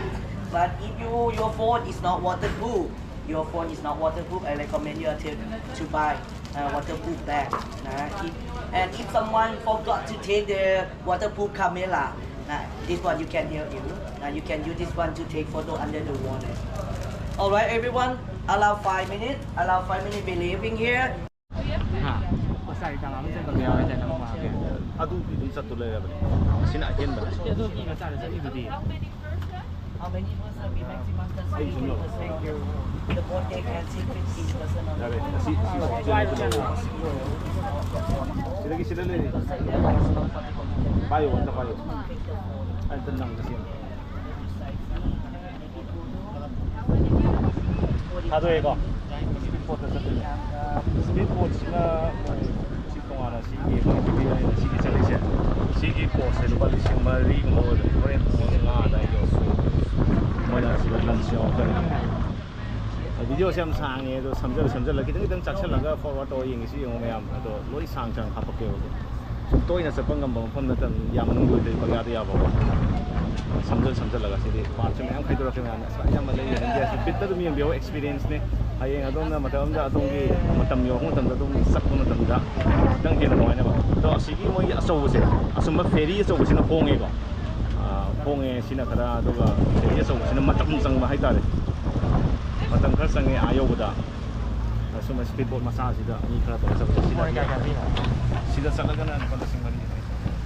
But if you, your phone is not waterproof, your phone is not waterproof, I recommend you to, to buy, uh, waterproof bag. นะ if, and if someone forgot to take the waterproof camera, นะ this one you can help you. นะ you can use this one to take photo under the water. All right, everyone. Allow five minutes. Allow five minutes. Be leaving here. ꯍꯥ? ꯉꯁꯥꯏ ꯀꯅꯥꯅꯣ ꯆꯠꯀꯅꯤ ꯍꯥꯏꯗꯥꯏꯅꯦ ꯑꯃ ꯍꯥꯏꯒꯦ? ꯑꯗꯨꯗꯤ ꯑꯗꯨꯝ ꯆꯠꯇꯨ ꯂꯩꯔꯕꯅꯦ꯫ ꯑꯁꯤꯅ ꯑꯍꯦꯟꯕꯅꯦ꯫ ꯑꯗꯨ ꯃꯤ ꯃꯆꯥꯅ ꯆꯠꯂꯤꯗꯨꯗꯤ꯫ How many person? We maximum just fifteen percent. The boat they can seat fifteen person on the boat. ꯌꯥꯔꯦ, ꯑꯁꯤ, ꯑꯁꯤ ꯁꯨꯃꯥꯏꯅ ꯇꯧꯔꯣ꯫ ꯁꯤꯗꯒꯤ ꯁꯤꯗ ꯂꯩꯔꯦ꯫ ꯄꯥꯏꯌꯣ, ꯑꯝꯇ ꯄꯥꯏꯌꯣ꯫ ꯑꯝꯇ ꯅꯪꯒ ꯁꯦꯝꯒꯦ꯫ ꯊꯥꯗꯣꯛꯑꯦꯀꯣ꯫ ꯁ꯭ꯄꯤꯠ ꯕꯣꯠꯇ ꯆꯠꯇꯣꯏꯅꯦ꯫ ꯁ꯭ꯄꯤꯠ ꯕꯣꯠꯁꯤꯅ ꯃꯣꯏ ꯁꯤ ꯇꯣꯉꯥꯟꯅ ꯁꯤꯒꯤ ꯃꯣꯏ ꯅꯨꯄꯤ ꯑꯅꯤꯅ ꯁꯤꯒꯤ ꯆꯠꯂꯤꯁꯦ꯫ ꯁꯤꯒꯤ ꯀꯣꯁꯁꯦ ꯂꯨꯄꯥ ꯂꯤꯁꯤꯡ ꯃꯔꯤꯒꯨꯝꯕ ꯑꯣꯏꯕꯅꯤ꯫ ꯍꯣꯔꯦꯟ ꯄꯨꯡ ꯃꯉꯥ ꯑꯗꯥꯏ ꯌꯧꯔꯛꯄ꯫ ꯃꯣꯏꯅ ꯁꯤꯗ ꯂꯟꯁ ꯌꯥꯎꯔꯛꯀꯅꯤ꯫ ꯚꯤꯗꯤꯑꯣꯁꯦ ꯌꯥꯝ ꯁꯥꯡꯉꯦ, ꯑꯗꯣ ꯁꯝꯖꯜꯂ ꯁꯝꯖꯜꯂ ꯈꯤꯇꯪ ꯈꯤꯇꯪ ꯆꯥꯛꯁꯜꯂꯒ ꯐꯣꯔꯋꯥꯔꯗ ꯇꯧꯔ ꯌꯦꯡꯒꯦꯁꯨ ꯌꯦꯡꯉꯣ ꯃꯌꯥꯝ꯫ ꯑꯗꯣ ꯂꯣꯏ ꯁꯥꯡ ꯁꯥꯡ ꯍꯥꯞꯄꯛꯀꯦꯕꯀꯣ꯫ ꯁꯨꯝ ꯇꯣꯏꯅ ꯆꯠꯄ ꯉꯝꯕ ꯃꯐꯝ ꯅꯠꯇꯕꯅꯤꯅ ꯌꯥꯝ ꯂꯨꯗ꯭ꯔꯗꯤ ꯄꯪꯌꯥꯗ ꯌꯥꯕꯀꯣ꯫ ꯁꯝꯖꯜ ꯁꯝꯖꯜꯂꯒ ꯁꯤꯗꯤ ꯄꯥꯔꯠꯁꯨ ꯃꯌꯥꯝ ꯈꯥꯏꯗꯣꯔꯛꯀꯦ ꯃꯌꯥꯝꯅ꯫ ꯑꯁ, ꯑꯌꯥꯝꯕ ꯂꯩꯔꯦ꯫ ꯏꯟꯗꯤꯌꯥꯁꯤ ꯕꯤꯠꯇ ꯑꯗꯨꯝ ꯌꯦꯡꯕꯤꯌꯣ, ꯑꯦꯛꯁꯄꯤꯔꯤꯌꯦꯟꯁꯅꯦ꯫ ꯍꯌꯦꯡ ꯑꯗꯣꯝꯅ ꯃꯇꯝ ꯑꯃꯗ ꯑꯗꯣꯝꯒꯤ ꯃꯇꯝ ꯌꯧꯔꯛꯄ ꯃꯇꯝꯗ ꯑꯗꯣꯝꯒꯤ ꯆꯠꯄ ꯃꯇꯝꯗ ꯈꯤꯇꯪ ꯍꯦꯟꯅ ꯅꯨꯡꯉꯥꯏꯅꯕ꯫ ꯑꯗꯣ ꯑꯁꯤꯒꯤ ꯃꯣꯏꯒꯤ ꯑꯆꯧꯕꯁꯦ, ꯑꯁꯨꯝꯕ ꯐꯦꯔꯤ ꯑꯆꯧꯕꯁꯤꯅ ꯍꯣꯡꯉꯦꯀꯣ꯫ ꯑꯥ, ꯍꯣꯡꯉꯦ ꯁꯤꯅ ꯈꯔ, ꯑꯗꯨꯒ ꯐꯦꯔꯤ ꯑꯆꯧꯕꯁꯤꯅ ꯃꯇꯝ ꯆꯪꯕ ꯍꯥꯏꯇꯥꯔꯦ꯫ ꯃꯇꯝ ꯈꯔ ꯆꯪꯉꯦ ꯑꯥ ꯌꯧꯕꯗ꯫ ꯑꯁꯨꯝꯕ ꯁ꯭ꯄꯤꯠ ꯕꯣꯠ ꯃꯆꯥꯁꯤꯗ ꯃꯤ ꯈꯔ ꯇꯧꯔꯒ ꯆꯠꯄꯁꯦ ꯁꯤꯗ, ꯃꯣꯏ ꯀꯌꯥ ꯀꯌꯥ ꯄꯤꯅꯣ? ꯁꯤꯗ ꯆꯠꯂꯒꯅ ꯂꯨꯄꯥ ꯂꯤꯁꯤꯡ ꯃꯔꯤ꯫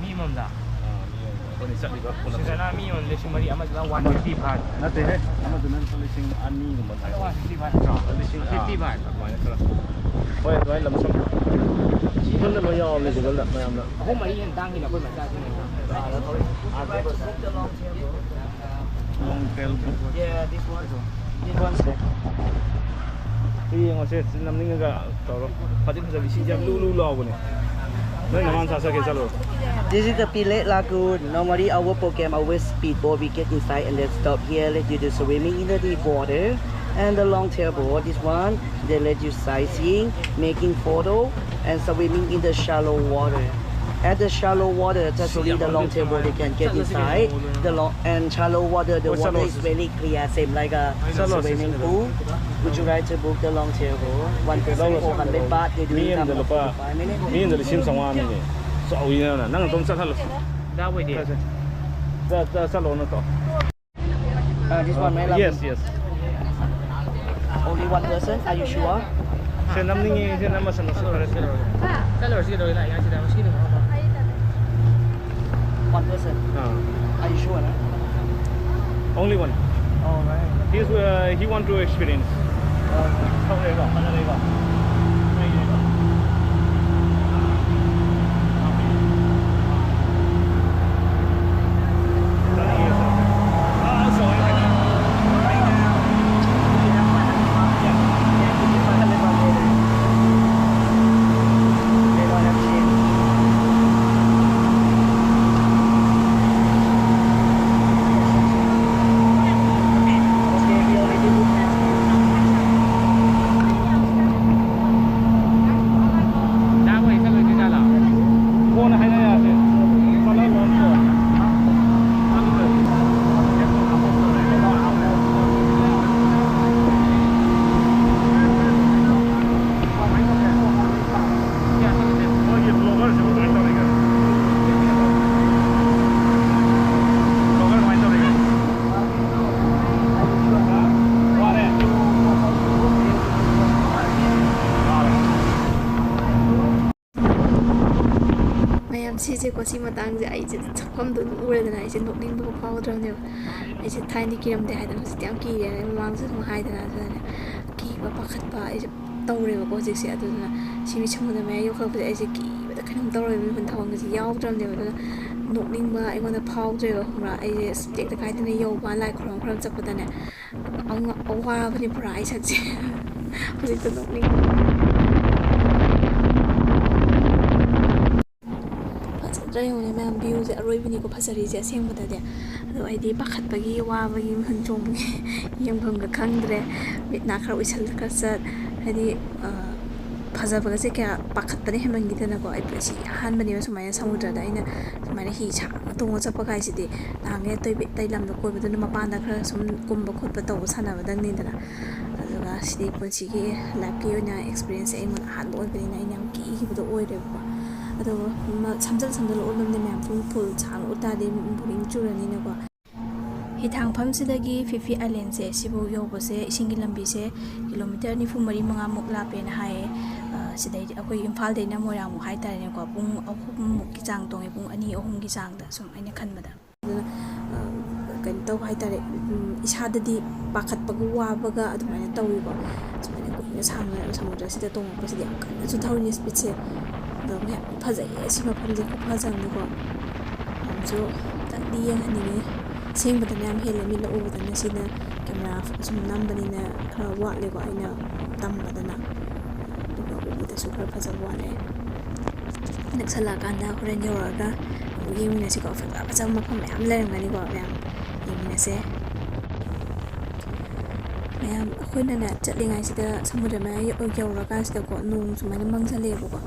ꯃꯤ ꯑꯃꯃꯝꯗ? ꯑꯥ, ꯃꯤ ꯑꯃꯃꯝꯗ꯫ ꯑꯩꯈꯣꯏꯅ ꯆꯠꯂꯤꯕ ꯄꯨꯂꯞꯁꯦ꯫ ꯁꯤꯗꯅ ꯃꯤ ꯑꯃ ꯂꯤꯁꯤꯡ ꯃꯔꯤ, ꯑꯃꯗꯨꯅ ꯋꯥꯟ ꯐꯤꯐꯇꯤ ꯐꯥꯏꯚ꯫ ꯅꯠꯇꯦꯍꯦ, ꯑꯃꯗꯨꯅ ꯂꯨꯄꯥ ꯂꯤꯁꯤꯡ ꯑꯅꯤꯒꯨꯝꯕ ꯊꯥꯏ꯫ ꯋꯥꯟ ꯐꯤꯐꯇꯤ ꯐꯥꯏꯚ ꯅꯠꯇ꯭ꯔꯣ? ꯂꯤꯁꯤꯡ, ꯑꯥ, ꯐꯤꯐꯇꯤ ꯐꯥꯏꯚ꯫ ꯑꯗꯨꯃꯥꯏꯅ ꯈꯔ꯫ ꯍꯣꯏ, ꯑꯗꯨꯃꯥꯏꯅ ꯂꯝꯁꯝ꯫ ꯒꯨꯒꯜꯗ ꯂꯣꯏ ꯌꯥꯎꯔꯕꯅꯦ, ꯒꯨꯒꯜꯗ ꯃꯌꯥꯝꯅ꯫ ꯑꯍꯨꯝ ꯃꯔꯤ ꯍꯦꯟꯅ ꯇꯥꯡꯉꯤꯅ ꯑꯩꯈꯣꯏ ꯃꯆꯥꯁꯤꯡꯅ꯫ Long tail book. ꯁꯤ ꯌꯦꯡꯉꯣꯁꯦ, ꯁꯤ ꯅꯝꯅꯤꯡꯉꯒ ꯇꯧꯔꯣ꯫ ꯐꯗꯤ ꯐꯖꯕ, ꯏꯁꯤꯡꯁꯦ ꯌꯥꯝ ꯂꯨ ꯂꯨ ꯂꯥꯎꯕꯅꯦ꯫ ꯅꯣꯏ ꯅꯃꯥꯟ ꯆꯥ ꯆꯠꯀꯦ ꯆꯠꯂꯣ꯫ This is the Pilet Lagoon. Normally, our program always speedboat. We get inside and then stop here, let you do swimming in the deep water. And the long tail boat, this one, they let you sightseeing, making photo, and swimming in the shallow water. At the shallow water, just only the long tail boat they can get inside. The long and shallow water, the water is very clear, same like a swimming pool. Would you like to book the long tail boat? One person four hundred baht. They do it after forty-five minutes. ꯃꯤ ꯑꯃꯗ ꯂꯨꯄꯥ ꯂꯤꯁꯤꯡ ꯆꯥꯝꯃꯉꯥꯅꯤꯅꯦ꯫ ꯆꯥꯎꯋꯤꯅ, ꯅꯪ ꯑꯗꯨꯝ ꯆꯠꯍꯜꯂꯣ꯫ ꯆꯠ-, ꯆꯠ-, ꯆꯠꯂꯣ ꯅꯠꯇ꯭ꯔꯣ? Uh, this one, my love. Yes, yes. Only one person? Are you sure? ꯁꯦ ꯅꯝꯅꯤꯡꯉꯦ, ꯁꯦ ꯅꯝꯃꯁꯅꯨ, ꯁꯤ ꯐꯔꯦ, ꯁꯦ꯫ ꯆꯠꯂꯨꯔꯁꯤ ꯀꯩꯗꯧꯔꯒꯦ? ꯂꯥꯛꯏꯉꯥꯏꯁꯤꯗ ꯃꯁꯤꯗꯤ ꯃꯐꯝ ꯑꯃ꯫ One person? Ah. Are you sure, no? Only one. All right. He's, uh, he want to experience. All right. ꯊꯛꯑꯦꯀꯣ, ꯐꯖꯔꯦꯀꯣ꯫ ꯃꯌꯥꯝ, ꯁꯤꯁꯦꯀꯣ, ꯁꯤ ꯃꯇꯥꯡꯁꯦ ꯑꯩꯁꯦ ꯁꯛꯐꯝꯗꯣ ꯑꯗꯨꯝ ꯎꯔꯦꯗꯅ, ꯑꯩꯁꯦ ꯅꯣꯛꯅꯤꯡꯕꯒ ꯐꯥꯎꯗ꯭ꯔꯕꯅꯦꯕ꯫ ꯑꯩꯁꯦ ꯊꯥꯏꯅꯗꯤ ꯀꯤꯔꯝꯗꯦ ꯍꯥꯏꯗꯅ, ꯍꯧꯖꯤꯛꯇꯤ ꯌꯥꯝ ꯀꯤꯔꯦꯅ ꯑꯩ ꯃꯃꯥꯡꯁꯨ ꯑꯗꯨꯝ ꯍꯥꯏꯗꯅ, ꯑꯗꯨꯅꯅꯦ, ꯀꯤꯕ ꯄꯥꯈꯠꯄ ꯑꯩꯁꯦ ꯇꯧꯔꯦꯕꯀꯣ ꯍꯧꯖꯤꯛꯁꯦ꯫ ꯑꯗꯨꯗꯨꯅ ꯁꯤ ꯃꯤ ꯁꯃꯨꯗ꯭ꯔ ꯃꯌꯥꯏ ꯌꯧꯈꯠꯂꯛꯄꯁꯦ ꯑꯩꯁꯦ ꯀꯤꯕꯗ ꯀꯩꯅꯣꯝ ꯇꯧꯔꯦꯕ, ꯃꯤꯍꯨꯟ ꯊꯥꯡꯒꯠꯄꯁꯦ ꯌꯥꯎꯗ꯭ꯔꯕꯅꯦꯕ꯫ ꯑꯗꯨꯅ ꯅꯣꯛꯅꯤꯡꯕ ꯑꯩꯉꯣꯟꯗ ꯐꯥꯎꯗ꯭ꯔꯦꯕ, ꯈꯪꯕ꯭ꯔꯥ? ꯑꯩꯁꯦ ꯇꯦꯛꯇ ꯀꯥꯏꯗꯅ ꯌꯧꯕ, ꯂꯥꯏ ꯈꯨꯔꯨꯝ ꯈꯨꯔꯨꯝ ꯆꯠꯄꯗꯅꯦ, ꯑꯉ-, ꯑꯋꯥꯕꯅꯤ ꯄꯨꯔꯥ ꯑꯩ ꯁꯛꯁꯦ꯫ ꯍꯧꯖꯤꯛꯇ ꯅꯣꯛꯅꯤꯡ꯫ ꯐꯖꯗ꯭ꯔꯥ ꯌꯦꯡꯉꯨꯅꯦ ꯃꯌꯥꯝ, ꯚ꯭ꯌꯨꯁꯦ ꯑꯔꯣꯏꯕꯤꯅꯤꯀꯣ ꯐꯖꯔꯤꯁꯦ ꯑꯁꯦꯡꯕꯗꯗꯤ꯫ ꯑꯗꯣ ꯑꯩꯗꯤ ꯄꯥꯈꯠꯄꯒꯤ, ꯋꯥꯕꯒꯤ, ꯃꯤꯍꯨꯟ ꯆꯣꯡꯕꯒꯤ ꯌꯦꯡꯐꯝꯒ ꯈꯪꯗ꯭ꯔꯦ꯫ ꯃꯤꯠ ꯅꯥ ꯈꯔ ꯎꯏꯁꯜꯂ ꯈꯔ ꯆꯠ, ꯍꯥꯏꯗꯤ, ꯑ, ꯐꯖꯕꯒꯁꯦ ꯀꯌꯥ ꯄꯥꯈꯠꯄꯅ ꯍꯦꯟꯃꯟꯈꯤꯗꯅꯀꯣ꯫ ꯑꯩ ꯄꯨꯟꯁꯤ ꯑꯍꯥꯟꯕꯅꯦꯕ ꯁꯨꯃꯥꯏꯅ ꯁꯃꯨꯗ꯭ꯔꯗ ꯑꯩꯅ ꯁꯨꯃꯥꯏꯅ ꯍꯤ ꯁꯥꯡꯅ ꯇꯣꯡꯉ ꯆꯠꯄ ꯀꯥꯏꯁꯤꯗꯤ꯫ ꯅꯍꯥꯟꯒꯩ ꯑꯇꯩ, ꯑꯇꯩ ꯂꯝꯗ ꯀꯣꯏꯕꯗꯨꯅ ꯃꯄꯥꯟꯗ ꯈꯔ ꯁꯨꯝ ꯀꯨꯝꯕ ꯈꯣꯠꯄ ꯇꯧꯕ ꯁꯥꯟꯅꯕꯗꯪꯅꯤꯗꯅ꯫ ꯑꯗꯨꯒ ꯁꯤꯗꯤ ꯄꯨꯟꯁꯤꯒꯤ ꯂꯥꯏꯐꯀꯤ ꯑꯣꯏꯅ ꯑꯦꯛꯁꯄꯤꯔꯤꯌꯦꯟꯁꯁꯦ ꯑꯩꯉꯣꯟꯗ ꯑꯍꯥꯟꯕ ꯑꯣꯏꯕꯅꯤꯅ ꯑꯩꯅ ꯌꯥꯝ ꯀꯤꯈꯤꯕꯗꯣ ꯑꯣꯏꯔꯦꯕꯀꯣ꯫ ꯑꯗꯨꯒ ꯃ-, ꯁꯝꯖꯜ ꯁꯝꯖꯜꯂ ꯎꯠꯂꯝꯅꯦ ꯃꯌꯥꯝ, ꯁꯨꯝ ꯐꯨꯜ ꯁꯥꯡꯅ ꯎꯠ ꯇꯥꯔꯗꯤ ꯕꯣꯔꯤꯡ ꯆꯨꯔꯅꯤꯅꯀꯣ꯫ ꯍꯤꯊꯥꯡꯐꯝꯁꯤꯗꯒꯤ ꯐꯤꯐꯤ ꯑꯥꯏꯂꯦꯟꯁꯦ ꯁꯤꯕꯨ ꯌꯧꯕꯁꯦ ꯏꯁꯤꯡꯒꯤ ꯂꯝꯕꯤꯁꯦ ꯀꯤꯂꯣꯃꯤꯇꯔ ꯅꯤꯐꯨ ꯃꯔꯤ ꯃꯉꯥꯃꯨꯛ ꯂꯥꯞꯄꯦꯅ ꯍꯥꯏꯌꯦ꯫ ꯑ, ꯁꯤꯗꯩꯗꯤ ꯑꯩꯈꯣꯏ ꯏꯝꯐꯥꯜꯗꯩꯅ ꯃꯣꯏꯔꯥꯡꯃꯨꯛ ꯍꯥꯏꯇꯥꯔꯦꯅꯦꯀꯣ, ꯄꯨꯡ ꯑꯍꯨꯝꯃꯨꯛꯀꯤ ꯆꯥꯡ ꯇꯣꯡꯉꯦ, ꯄꯨꯡ ꯑꯅꯤ ꯑꯍꯨꯝꯒꯤ ꯆꯥꯡꯗ ꯁꯨꯝ ꯑꯩꯅ ꯈꯟꯕꯗ꯫ ꯑꯗꯨꯅ, ꯑ, ꯀꯩꯅꯣ ꯇꯧꯕ ꯍꯥꯏꯇꯥꯔꯦ, ꯎꯝ, ꯏꯁꯥꯗꯗꯤ ꯄꯥꯈꯠꯄꯒ ꯋꯥꯕꯒ ꯑꯗꯨꯃꯥꯏꯅ ꯇꯧꯋꯦꯕ꯫ ꯁꯨꯃꯥꯏꯅ ꯀꯨꯏꯅ ꯁꯥꯡꯅ ꯁꯃꯨꯗ꯭ꯔꯁꯤꯗ ꯇꯣꯡꯉꯛꯄꯁꯤꯗꯤ ꯌꯥꯝ ꯀꯟꯅꯁꯨ ꯊꯧꯔꯤꯅꯦ ꯁ꯭ꯄꯤꯠꯁꯦ꯫ ꯑꯗꯣ ꯌꯥꯝ ꯐꯖꯩꯌꯦ, ꯁꯤ ꯃꯐꯝꯁꯦ ꯈꯨꯐꯖ ꯑꯃꯅꯤꯀꯣ꯫ ꯃꯌꯥꯝꯁꯨ ꯑꯝꯇꯪꯗꯤ ꯌꯦꯡꯍꯟꯅꯤꯡꯉꯦ꯫ ꯑꯁꯦꯡꯕꯗꯅ ꯌꯥꯝ ꯍꯦꯜꯂꯦ, ꯃꯤꯠꯅ ꯎꯕꯗꯅ ꯁꯤꯅ ꯀꯦꯃꯦꯔꯥ ꯁꯨꯝ ꯅꯝꯕꯅꯤꯅ ꯈꯔ ꯋꯥꯠꯂꯦꯀꯣ, ꯑꯩꯅ ꯇꯝꯕꯗꯅ꯫ ꯑꯗꯨꯒ ꯎꯕꯗꯁꯨ ꯈꯔ ꯐꯖꯕ ꯋꯥꯠꯂꯦ꯫ ꯅꯛꯁꯜꯂꯛꯑꯀꯥꯟꯗ ꯍꯣꯔꯦꯟ ꯌꯧꯔꯛꯑꯒ ꯑꯃꯨꯛ ꯌꯦꯡꯃꯤꯟꯅꯁꯤꯀꯣ꯫ ꯐꯖ ꯐꯖꯕ ꯃꯐꯝ ꯃꯌꯥꯝ ꯂꯩꯔꯝꯒꯅꯤꯀꯣ, ꯃꯌꯥꯝ ꯌꯦꯡꯃꯤꯟꯅꯁꯦ꯫ ꯃꯌꯥꯝ, ꯑꯩꯈꯣꯏꯅꯅꯦ ꯆꯠꯂꯤꯉꯩꯁꯤꯗ ꯁꯃꯨꯗ꯭ꯔ ꯃꯌꯥ ꯌꯧ-, ꯌꯧꯔꯀꯥꯟꯁꯤꯗꯀꯣ, ꯅꯣꯡ ꯁꯨꯃꯥꯏꯅ ꯃꯪꯁꯜꯂꯛꯑꯦꯕꯀꯣ꯫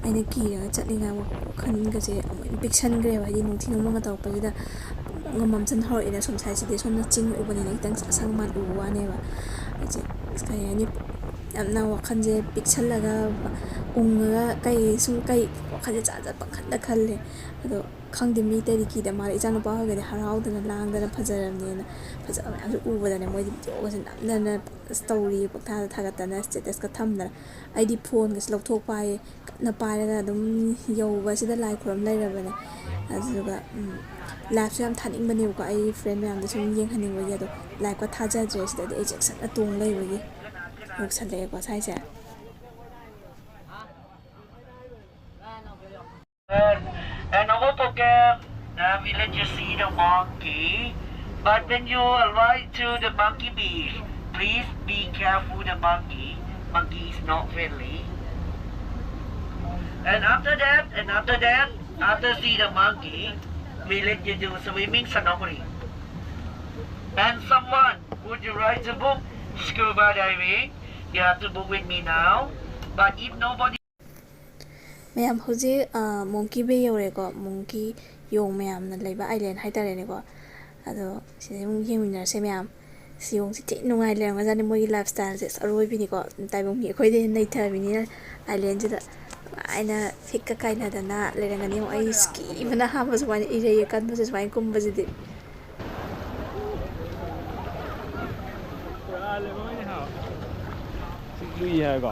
ꯑꯩꯅ ꯀꯤꯔꯒ ꯆꯠꯂꯤꯉꯩ ꯋꯥꯈꯜꯒꯁꯦ ꯑꯃꯨꯛ ꯍꯦꯟꯅ ꯄꯤꯛꯁꯟꯈ꯭ꯔꯦꯕ, ꯍꯥꯏꯗꯤ ꯅꯣꯡꯊꯤ ꯅꯣꯡꯃꯪꯒ ꯇꯧꯔꯛꯄꯁꯤꯗ ꯄꯨꯡꯃꯝꯒ ꯃꯝꯁꯟ ꯍꯧꯔꯛꯑꯦꯅ ꯁꯣꯝ ꯁꯥꯏꯠꯁꯤꯗꯤ꯫ ꯁꯣꯝꯅ ꯆꯤꯡ ꯎꯕꯅꯤꯅ ꯈꯤꯇꯪ ꯑꯁꯪ ꯑꯃꯥꯟ ꯎꯕ ꯋꯥꯅꯦꯕ꯫ ꯑꯩꯁꯦ, ꯑꯁ, ꯀꯩ ꯍꯥꯏꯅꯤ, ꯌꯥꯝꯅ ꯋꯥꯈꯜꯁꯦ ꯄꯤꯛꯁꯜꯂꯒ, ꯎꯪꯉꯒ, ꯀꯩ ꯁꯨꯝ ꯀꯩ ꯋꯥꯈꯜꯁꯦ ꯖꯥꯠ ꯖꯥꯠ ꯄꯪꯈꯟꯗ ꯈꯜꯂꯦ꯫ ꯑꯗꯣ ꯈꯪꯗꯦ, ꯃꯤ ꯑꯇꯩꯗꯤ ꯀꯤꯗ ꯃꯥꯜꯂꯦ꯫ ꯏꯆꯥꯅꯨꯄꯥ ꯍꯣꯏꯒꯗꯤ ꯍꯔꯥꯎꯗꯅ ꯂꯥꯡꯗꯅ ꯐꯖꯔꯕꯅꯦꯅ ꯐꯖꯕ ꯃꯌꯥꯝꯁꯨ ꯎꯕꯗꯅꯦ, ꯃꯣꯏꯗꯤ ꯚꯤꯗꯤꯑꯣꯒꯁꯦ ꯅꯝꯗꯅ ꯑꯁ ꯇꯧꯔꯤ, ꯄꯪꯊꯥꯗ ꯊꯥꯒꯠꯇꯅ, ꯁ꯭ꯇꯦꯇꯁꯀ ꯊꯝꯗꯅ꯫ ꯑꯩꯗꯤ ꯐꯣꯟꯒꯁꯦ ꯂꯧꯊꯣꯛꯄ ꯍꯥꯏꯌꯦ, ꯀꯟꯅ ꯄꯥꯏꯔꯒ ꯑꯗꯨꯝ ꯌꯧꯕꯁꯤꯗ ꯂꯥꯏ ꯈꯨꯔꯨꯝ ꯂꯩꯔꯕꯅꯦ꯫ ꯑꯗꯨꯗꯨꯒ, ꯎꯝ, ꯂꯥꯏꯐꯁꯨ ꯌꯥꯝ ꯊꯥꯅꯤꯡꯕꯅꯦꯕꯀꯣ, ꯑꯩ ꯐ꯭ꯔꯦꯟ ꯃꯌꯥꯝꯗ ꯁꯨꯝ ꯌꯦꯡꯍꯟꯅꯤꯡꯕꯒꯤ꯫ ꯑꯗꯣ ꯂꯥꯏꯐꯀ ꯊꯥꯖꯗ꯭ꯔꯦ, ꯁꯤꯗꯗꯤ ꯑꯩ ꯆꯦꯛꯁꯤꯟꯅ ꯇꯣꯡ ꯂꯩꯕꯒꯤ꯫ ꯌꯧꯁꯜꯂꯛꯑꯦꯀꯣ ꯁ꯭ꯋꯥꯏꯁꯦ꯫ And over pocket, the village you see the monkey. But when you arrive to the monkey beach, please be careful the monkey. Monkey is not friendly. And after that, and after that, after see the monkey, we let you do swimming snorkeling. And someone, would you like to book scuba diving? You have to book with me now. But if nobody ꯃꯌꯥꯝ, ꯍꯧꯖꯤꯛ, ꯑ, ꯃꯣꯡꯀꯤ Bay ꯌꯧꯔꯦꯀꯣ꯫ ꯃꯣꯡꯀꯤ ꯌꯣꯡ ꯃꯌꯥꯝꯅ ꯂꯩꯕ island ꯍꯥꯏꯇꯥꯔꯦꯅꯦꯀꯣ꯫ ꯑꯗꯣ ꯁꯤꯗ ꯑꯃꯨꯛ ꯌꯦꯡꯃꯤꯟꯅꯔꯁꯦ ꯃꯌꯥꯝ꯫ ꯁꯤ ꯌꯣꯡꯁꯤ ꯊꯤ ꯅꯨꯡꯉꯥꯏ ꯂꯩꯔꯝꯒꯖꯥꯠꯅꯤ꯫ ꯃꯣꯏꯒꯤ ꯂꯥꯏꯐ ꯁ꯭ꯇꯥꯏꯜꯁꯦ ꯑꯁ ꯑꯔꯣꯏꯕꯤꯅꯤꯀꯣ꯫ ꯇꯥꯏꯕꯪ ꯃꯤ ꯑꯩꯈꯣꯏꯗꯩ ꯍꯦꯟꯅ ꯅꯩꯊꯕꯤꯅꯤꯅ ꯑꯥꯏꯂꯦꯟꯁꯤꯗ꯫ ꯅꯨꯡꯉꯥꯏꯅ ꯐꯤꯛꯀ ꯀꯥꯏꯅꯗꯅ ꯂꯩꯔꯝꯒꯅꯤ꯫ ꯌꯦꯡꯉꯣ, ꯑꯩ ꯀꯤꯕꯅ ꯑꯍꯥꯟꯕ ꯁꯨꯃꯥꯏꯅ ꯏꯔꯩ ꯑꯀꯟꯕꯁꯦ ꯁꯨꯃꯥꯏꯅ ꯀꯨꯝꯕꯁꯤꯗꯤ꯫ ꯎꯏ ꯍꯥꯏꯀꯣ꯫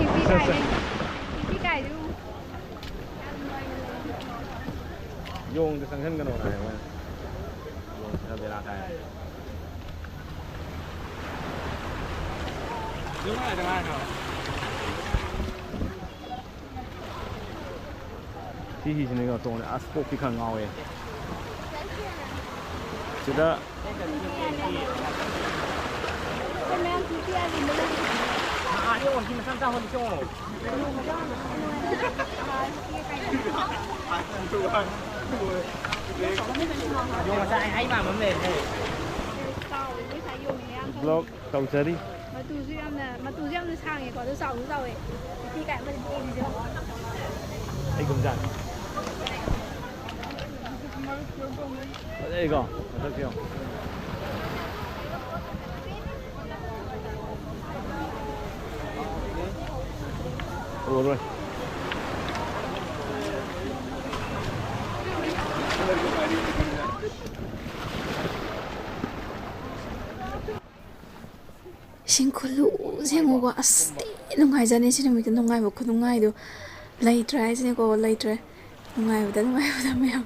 ꯏꯄꯤ ꯀꯥꯏꯔꯦ꯫ ꯏꯄꯤ ꯀꯥꯏꯔꯦ꯫ ꯌꯣꯡꯗ ꯆꯪꯁꯟꯒꯅꯣꯅ ꯍꯥꯏ ꯃꯣꯏꯅ꯫ ꯌꯣꯡꯁꯤꯅ ꯕꯦꯔꯥ ꯀꯥꯏ꯫ ꯁꯤ ꯍꯤꯁꯤꯅꯦꯀꯣ ꯇꯣꯡꯉꯦ꯫ ꯑꯁ ꯀꯣꯛꯇꯤ ꯈꯔ ꯉꯥꯎꯋꯦ꯫ ꯁꯤꯗ ꯌꯣꯡ ꯃꯆꯥ ꯑꯩ ꯃꯥꯟꯕ ꯑꯃ ꯂꯩꯔꯦ꯫ ꯕ꯭ꯂꯣꯛ ꯇꯧꯖꯔꯤ꯫ ꯃꯇꯨꯁꯨ ꯌꯥꯝꯅ, ꯃꯇꯨꯁꯨ ꯌꯥꯝꯅ ꯁꯥꯡꯉꯦꯀꯣ, ꯑꯗꯨ ꯆꯥꯎꯁꯨ ꯆꯥꯎꯋꯦ꯫ ꯅꯨꯄꯤ ꯀꯥꯏ ꯑꯃꯗꯤ ꯄꯣꯛꯏꯁꯦ꯫ ꯑꯩꯒꯨꯝꯖꯥꯠꯅꯤ꯫ ꯐꯖꯩꯀꯣ ꯃꯊꯛꯁꯦ ꯌꯦꯡꯉꯣ꯫ ꯎꯔꯔꯣꯏ꯫ ꯏꯁꯤꯡ ꯈꯨꯂꯨꯁꯦ ꯌꯦꯡꯉꯨꯀꯣ꯫ ꯑꯁ ꯊꯤ ꯅꯨꯡꯉꯥꯏꯖꯥꯠꯅꯤ꯫ ꯁꯤ ꯅꯨꯃꯤꯠꯇ ꯅꯨꯡꯉꯥꯏꯕ ꯈꯨꯅꯨꯡꯉꯥꯏꯗꯣ ꯂꯩꯇ꯭ꯔꯦ ꯍꯥꯏꯁꯤꯅꯦꯀꯣ, ꯂꯩꯇ꯭ꯔꯦ꯫ ꯅꯨꯡꯉꯥꯏꯕꯗ ꯅꯨꯡꯉꯥꯏꯕꯗ ꯃꯌꯥꯝ꯫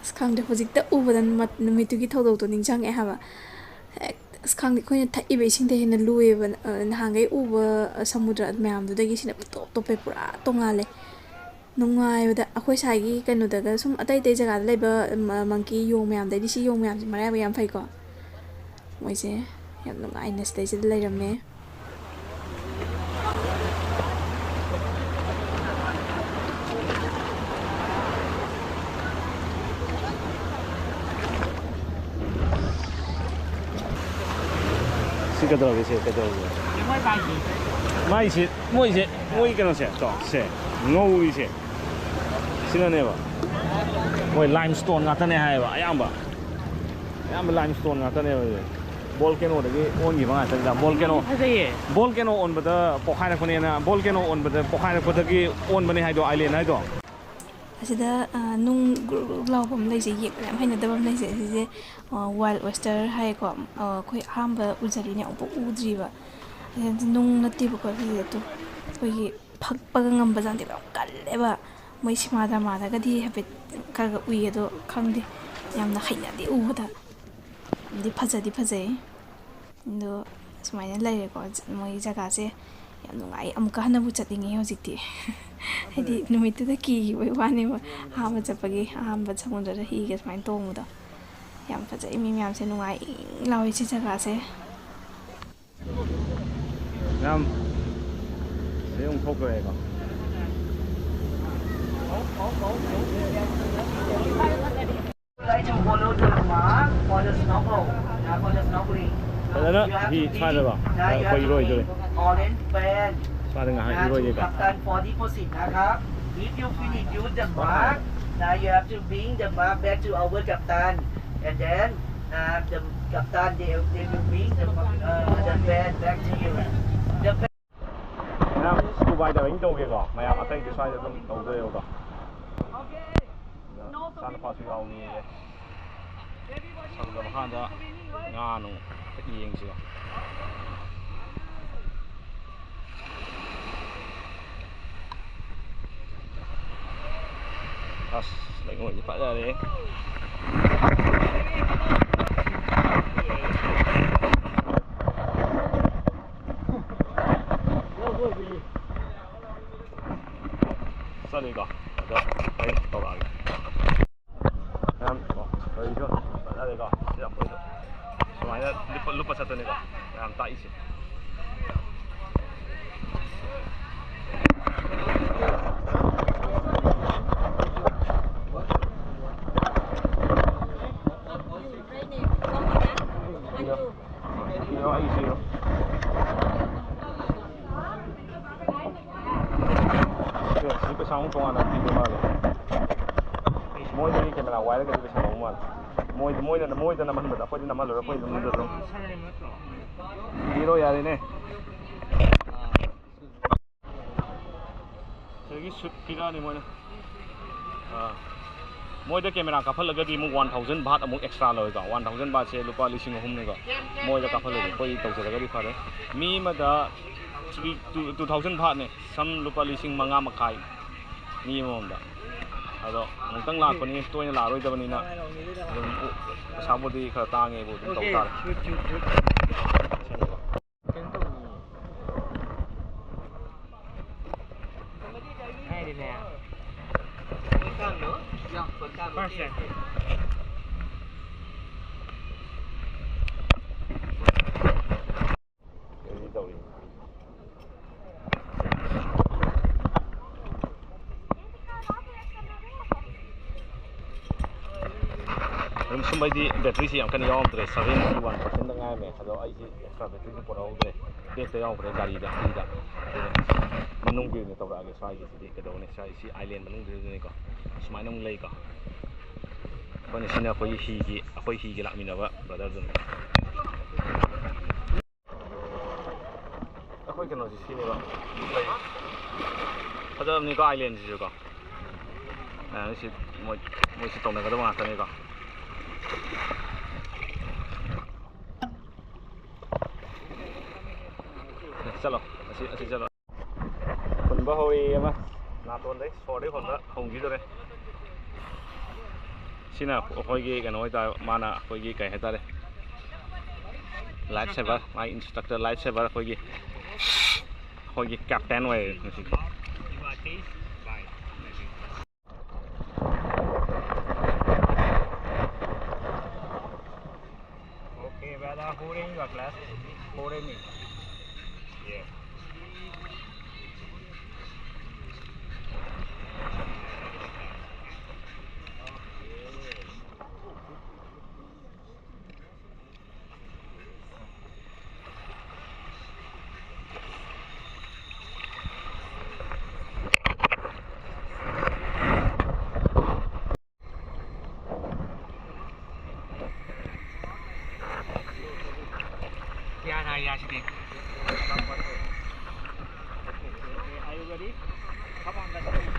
ꯑꯁ ꯈꯪꯗꯦ, ꯍꯧꯖꯤꯛꯇ ꯎꯕꯗ ꯅꯨꯃꯤꯠ-, ꯅꯨꯃꯤꯠꯇꯨꯒꯤ ꯊꯧꯗꯣꯛꯇꯣ ꯅꯤꯡꯁꯤꯡꯉꯛꯑꯦ ꯍꯥꯏꯕ꯫ ꯍꯦꯛ-, ꯑꯁ ꯈꯪꯗꯦ, ꯑꯩꯈꯣꯏꯅ ꯊꯛꯏꯕ ꯏꯁꯤꯡꯗꯩ ꯍꯦꯟꯅ ꯂꯨꯏꯌꯦꯕ꯫ ꯑ, ꯅꯍꯥꯟꯈꯩ ꯎꯕ, ꯑ, ꯁꯃꯨꯗ꯭ꯔ ꯃꯌꯥꯝꯗꯨꯗꯒꯤ ꯁꯤꯅ ꯏꯇꯣꯞ ꯇꯣꯞꯄꯦ, ꯄꯨꯔꯥ ꯇꯣꯡꯉꯥꯜꯂꯦ꯫ ꯅꯨꯡꯉꯥꯏꯕꯗ ꯑꯩꯈꯣꯏ ꯁ꯭ꯋꯥꯏꯒꯤ ꯀꯩꯅꯣꯗꯒ ꯁꯨꯝ ꯑꯇꯩ ꯑꯇꯩ ꯖꯒꯥꯗ ꯂꯩꯕ ꯃ-, ꯃꯪꯀꯤ ꯌꯣꯡ ꯃꯌꯥꯝꯗꯩꯗꯤ ꯁꯤ ꯌꯣꯡ ꯃꯌꯥꯝꯁꯦ ꯃꯔꯥꯏꯕꯛ ꯌꯥꯝ ꯐꯩꯀꯣ꯫ ꯃꯣꯏꯁꯦ ꯌꯥꯝ ꯅꯨꯡꯉꯥꯏꯅ ꯁꯤꯗꯩꯁꯤꯗ ꯂꯩꯔꯝꯃꯦ꯫ ꯁꯤ ꯀꯩꯗꯧꯔꯒꯦ? ꯁꯦ ꯀꯩꯗꯧꯔꯒꯦ? ꯃꯥꯏꯁꯦ, ꯃꯣꯏꯁꯦ, ꯃꯣꯏ ꯀꯩꯅꯣꯁꯦ, ꯇꯣ, ꯁꯦ, ꯉꯧꯔꯤꯁꯦ꯫ ꯁꯤꯅꯅꯦꯕ꯫ ꯃꯣꯏ ꯂꯥꯏꯝ ꯁ꯭ꯇꯣꯟ ꯉꯥꯛꯇꯅꯦ ꯍꯥꯏꯌꯦꯕ ꯑꯌꯥꯝꯕ꯫ ꯑꯌꯥꯝꯕ ꯂꯥꯏꯝ ꯁ꯭ꯇꯣꯟ ꯉꯥꯛꯇꯅꯦꯕ꯫ ꯕꯣꯜꯀꯦꯅꯣꯗꯒꯤ ꯑꯣꯟꯈꯤꯕ ꯉꯥꯛꯇꯅꯤꯗ꯫ ꯕꯣꯜꯀꯦꯅꯣ, ꯐꯖꯩꯌꯦ꯫ ꯕꯣꯜꯀꯦꯅꯣ ꯑꯣꯟꯕꯗ ꯄꯣꯛꯈꯥꯏꯔꯛꯄꯅꯦꯅ, ꯕꯣꯜꯀꯦꯅꯣ ꯑꯣꯟꯕꯗ ꯄꯣꯛꯈꯥꯏꯔꯛꯄꯗꯒꯤ ꯑꯣꯟꯕꯅꯦ ꯍꯥꯏꯗꯣ, ꯑꯥꯏꯂꯦꯟ ꯍꯥꯏꯗꯣ꯫ ꯑꯁꯤꯗ, ꯑ, ꯅꯨꯡ ꯒ꯭ꯔꯨꯛ ꯒ꯭ꯔꯨꯛ ꯂꯥꯎꯕ ꯑꯃ ꯂꯩꯖꯩ, ꯌꯦꯡꯕꯗ ꯌꯥꯝ ꯍꯩꯅꯗꯕ ꯑꯃ ꯂꯩꯖꯩ꯫ ꯑꯁꯤꯁꯦ, ꯑ, wild oyster ꯍꯥꯏꯌꯦꯀꯣ꯫ ꯑ, ꯑꯩꯈꯣꯏ ꯑꯍꯥꯟꯕ ꯎꯖꯔꯤꯅꯦ, ꯑꯃꯨꯛꯐꯥꯎ ꯎꯗ꯭ꯔꯤꯕ꯫ ꯑꯁꯤꯗꯤ ꯅꯨꯡ ꯅꯠꯇꯦꯕꯀꯣ, ꯁꯤꯁꯦ ꯑꯗꯨꯝ ꯑꯩꯈꯣꯏꯒꯤ ꯐꯛꯄꯒ ꯉꯝꯕ ꯖꯥꯠ ꯅꯠꯇꯦꯕ, ꯌꯥꯝ ꯀꯜꯂꯦꯕ꯫ ꯃꯣꯏ ꯁꯤꯃꯥ ꯗ꯭ꯔꯃꯥꯗꯒꯗꯤ ꯍꯥꯏꯐꯦꯠ ꯈꯔ ꯈꯔ ꯎꯏ, ꯑꯗꯣ ꯈꯪꯗꯦ, ꯌꯥꯝꯅ ꯍꯩꯅꯗꯦ ꯎꯕꯗ꯫ ꯑꯗꯨꯗꯤ ꯐꯖꯗꯤ ꯐꯖꯩ꯫ ꯑꯗꯣ ꯁꯨꯃꯥꯏꯅ ꯂꯩꯔꯦꯀꯣ, ꯖ-, ꯃꯣꯏ ꯖꯒꯥꯁꯦ꯫ ꯌꯥꯝ ꯅꯨꯡꯉꯥꯏ꯫ ꯑꯃꯨꯛꯀ ꯍꯟꯅꯕꯨ ꯆꯠꯅꯤꯡꯉꯦ ꯍꯧꯖꯤꯛꯇꯤ꯫ ꯍꯥꯏꯗꯤ ꯅꯨꯃꯤꯠꯇꯨꯗ ꯀꯤꯈꯤꯕꯩ ꯋꯥꯅꯦꯕ, ꯑꯍꯥꯟꯕ ꯆꯠꯄꯒꯤ, ꯑꯍꯥꯟꯕ ꯁꯃꯨꯗ꯭ꯔꯗ ꯍꯤꯒ ꯁꯨꯃꯥꯏꯅ ꯇꯣꯡꯕꯗꯣ꯫ ꯌꯥꯝ ꯐꯖꯩ, ꯃꯤ ꯃꯌꯥꯝꯁꯦ ꯅꯨꯡꯉꯥꯏ ꯏꯪ ꯏꯪ ꯂꯥꯎꯋꯦ ꯁꯤ ꯖꯒꯥꯁꯦ꯫ ꯃꯌꯥꯝ ꯁꯤ ꯑꯃꯨꯛ ꯊꯣꯛꯇꯣꯔꯦꯀꯣ꯫ Try to follow the mark for the snorkel, uh, for the snorkeling. Uh, ꯐꯖꯅ you have he to ꯁ꯭ꯋꯥꯏꯗꯀꯣ, bring, uh, you ꯑꯩꯈꯣꯏ have to ꯏꯔꯣꯏꯗꯣꯔꯦ꯫ Bring orange band, ꯁ꯭ꯋꯥꯏꯗ ꯉꯥꯏꯍꯥꯛ uh, to ꯏꯔꯣꯏꯒꯦꯀꯣ꯫ Captain for deposit, uh, if you finish use the mark, now you have to bring the mark back to our captain, and then, uh, the captain, they, they will bring the, uh, the band back to you. The ꯃꯌꯥꯝ scuba diving ꯇꯧꯒꯦꯀꯣ, ꯃꯌꯥꯝ ꯑꯇꯩꯗꯤ ꯁ꯭ꯋꯥꯏꯗ ꯑꯗꯨꯝ ꯇꯧꯗꯣꯏꯕꯀꯣ꯫ ꯑꯗ ꯏꯆꯥꯅꯨꯄꯥꯁꯨ ꯌꯥꯎꯅꯤꯌꯦ꯫ ꯁꯃꯨꯗ꯭ꯔ ꯃꯈꯥꯗ ꯉꯥ ꯅꯨꯡ ꯈꯔ ꯌꯦꯡꯁꯤꯔꯣ꯫ ꯑꯁ, ꯂꯩꯉꯣꯏꯁꯦ ꯐꯖꯔꯦ꯫ ꯆꯠꯂꯤꯀꯣ꯫ ꯑꯗꯣ ꯑꯩ ꯇꯧꯔꯛꯑꯒꯦ꯫ ꯃꯌꯥꯝ ꯀꯣ, ꯀꯔꯤꯁꯨ ꯐꯖꯔꯦꯀꯣ꯫ ꯁꯤ ꯑꯩꯈꯣꯏꯁꯨ ꯁꯨꯃꯥꯏꯅ ꯂꯨꯞꯄ, ꯂꯨꯞꯄ ꯆꯠꯇꯣꯏꯅꯤꯀꯣ, ꯃꯌꯥꯝ ꯇꯥꯛꯏꯁꯦ꯫ ꯏꯔꯣ, ꯏꯔꯣ, ꯑꯩꯒꯤꯁꯨ ꯏꯔꯣ꯫ ꯑꯦ, ꯁꯤ ꯄꯩꯁꯥ ꯑꯃꯨꯛ ꯇꯣꯉꯥꯟꯅ ꯄꯤꯕ ꯃꯥꯜꯂꯦ꯫ ꯃꯣꯏꯗꯒꯤ camera ꯋꯥꯏꯔꯒꯗꯤ ꯄꯩꯁꯥ ꯂꯧꯕ ꯃꯥꯜꯂꯦ꯫ ꯃꯣꯏ, ꯃꯣꯏꯅ, ꯃꯣꯏꯗ ꯅꯝꯍꯟꯕꯗ ꯑꯩꯈꯣꯏꯗ ꯅꯝꯍꯜꯂꯔꯣꯏ, ꯑꯩꯈꯣꯏꯗ ꯅꯝꯍꯜꯂꯔꯣꯏ꯫ ꯄꯤꯔꯣ ꯌꯥꯔꯦꯅꯦ꯫ ꯁꯤꯗꯒꯤ ꯁꯨꯠ ꯄꯤꯔꯛꯑꯅꯤ ꯃꯣꯏꯅ꯫ ꯑꯥ, ꯃꯣꯏꯗ ꯀꯦꯃꯦꯔꯥ ꯀꯥꯞꯍꯜꯂꯒꯗꯤ ꯑꯃꯨꯛ ꯋꯥꯟ ꯊꯥꯎꯖꯟ ꯚꯥꯠ ꯑꯃꯨꯛ ꯑꯦꯛꯁꯇ꯭ꯔꯥ ꯂꯧꯋꯦꯀꯣ꯫ ꯋꯥꯟ ꯊꯥꯎꯖꯟ ꯚꯥꯠꯁꯦ ꯂꯨꯄꯥ ꯂꯤꯁꯤꯡ ꯑꯍꯨꯝꯅꯦꯀꯣ꯫ ꯃꯣꯏꯗ ꯀꯥꯞꯍꯜꯂꯒꯗꯤ, ꯑꯩꯈꯣꯏ ꯇꯧꯖꯔꯒꯗꯤ ꯐꯔꯦ꯫ ꯃꯤ ꯑꯃꯗ ꯊ꯭ꯔꯤ, ꯇꯨ, ꯇꯨ ꯊꯥꯎꯖꯟ ꯚꯥꯠꯅꯦ, ꯁꯝ ꯂꯨꯄꯥ ꯂꯤꯁꯤꯡ ꯃꯉꯥ ꯃꯈꯥꯏ ꯃꯤ ꯑꯃꯃꯝꯗ꯫ ꯑꯗꯣ ꯑꯃꯨꯛꯇꯪ ꯂꯥꯛꯄꯅꯤ, ꯇꯣꯏꯅ ꯂꯥꯛꯑꯔꯣꯏꯗꯕꯅꯤꯅ ꯑꯗꯨꯝ ꯄꯩꯁꯥꯕꯨꯗꯤ ꯈꯔ ꯇꯥꯡꯉꯦꯕꯨ ꯑꯗꯨꯝ ꯇꯧ ꯇꯥꯔꯦ꯫ ꯀꯩꯅꯣ ꯇꯧꯅꯤꯌꯦ꯫ ꯍꯥꯏꯔꯤꯅꯦ꯫ ꯐꯥꯔꯁꯁꯦ꯫ ꯀꯩꯅꯣ ꯇꯧꯔꯤ꯫ ꯑꯗꯨꯝ ꯁꯨꯝꯕꯩꯗꯤ ꯕꯦꯇ꯭ꯔꯤꯁꯤ ꯌꯥꯝ ꯀꯟꯅ ꯌꯥꯎꯔꯝꯗ꯭ꯔꯦ, ꯁꯚꯦꯟꯇꯤ ꯋꯥꯟ ꯄꯥꯔꯁꯦꯟꯗ ꯉꯥꯏꯔꯝꯃꯦ꯫ ꯑꯗꯣ ꯑꯩꯁꯤ ꯑꯦꯛꯁꯇ꯭ꯔꯥ ꯕꯦꯇ꯭ꯔꯤꯁꯨ ꯄꯨꯔꯛꯍꯧꯗ꯭ꯔꯦ, ꯕꯦꯛꯇ ꯌꯥꯎꯈ꯭ꯔꯦ ꯒꯥꯔꯤꯗ, ꯁꯤꯗ꯫ ꯑꯗꯨꯅ ꯃꯅꯨꯡꯒꯤ ꯑꯣꯏꯅ ꯇꯧꯔꯛꯑꯒꯦ꯫ ꯁ꯭ꯋꯥꯏꯒꯤꯁꯤꯗꯤ ꯀꯩꯗꯧꯅꯤ, ꯁ꯭ꯋꯥꯏ, ꯁꯤ ꯑꯥꯏꯂꯦꯟ ꯃꯅꯨꯡꯗꯨꯗꯅꯤꯀꯣ꯫ ꯁꯨꯃꯥꯏꯅ ꯑꯃꯨꯛ ꯂꯩꯀꯣ꯫ ꯑꯩꯈꯣꯏꯅ ꯁꯤꯅ ꯑꯩꯈꯣꯏꯒꯤ ꯍꯤꯒꯤ, ꯑꯩꯈꯣꯏ ꯍꯤꯒꯤ ꯂꯥꯛꯃꯤꯟꯅꯕ ꯕ꯭ꯔꯗꯔꯗꯨꯅꯤ꯫ ꯑꯩꯈꯣꯏ ꯀꯩꯅꯣꯁꯤ ꯁꯤꯅꯦꯕ ꯂꯩ꯫ ꯐꯖꯕꯅꯤꯀꯣ ꯑꯥꯏꯂꯦꯟꯁꯤꯁꯨꯀꯣ꯫ ꯑ, ꯁꯤ ꯃꯣꯏ, ꯃꯣꯏꯁꯤ ꯇꯧꯅꯒꯗꯕ ꯉꯥꯛꯇꯅꯤꯀꯣ꯫ ꯆꯠꯂꯣ, ꯑꯁꯤ, ꯑꯁꯤ ꯆꯠꯂꯣ꯫ ꯍꯨꯟꯕ ꯍꯧꯔꯦ ꯑꯃ꯫ ꯅꯥꯇꯣꯟꯗꯩ ꯁꯣꯔꯗꯩ ꯍꯣꯟꯕ ꯍꯧꯈꯤꯗꯣꯔꯦ꯫ ꯁꯤꯅ ꯑꯩꯈꯣꯏꯒꯤ ꯀꯩꯅꯣ ꯑꯣꯏꯇꯥꯔꯦ, ꯃꯥꯅ ꯑꯩꯈꯣꯏꯒꯤ ꯀꯩ ꯍꯥꯏꯇꯥꯔꯦ, ꯂꯥꯏꯐ ꯁꯦꯚꯔ, ꯃꯥꯒꯤ ꯏꯟꯁꯇ꯭ꯔꯛꯇꯔ ꯂꯥꯏꯐ ꯁꯦꯚꯔ ꯑꯩꯈꯣꯏꯒꯤ, ꯑꯩꯈꯣꯏꯒꯤ ꯀꯦꯞꯇꯦꯟ ꯑꯣꯏꯔꯦ ꯉꯁꯤꯗꯤ꯫ Okay, brother, four in your class, four in it. Yeah. Yan, ah, yan, sige. Okay, are you ready? Come on, let's go.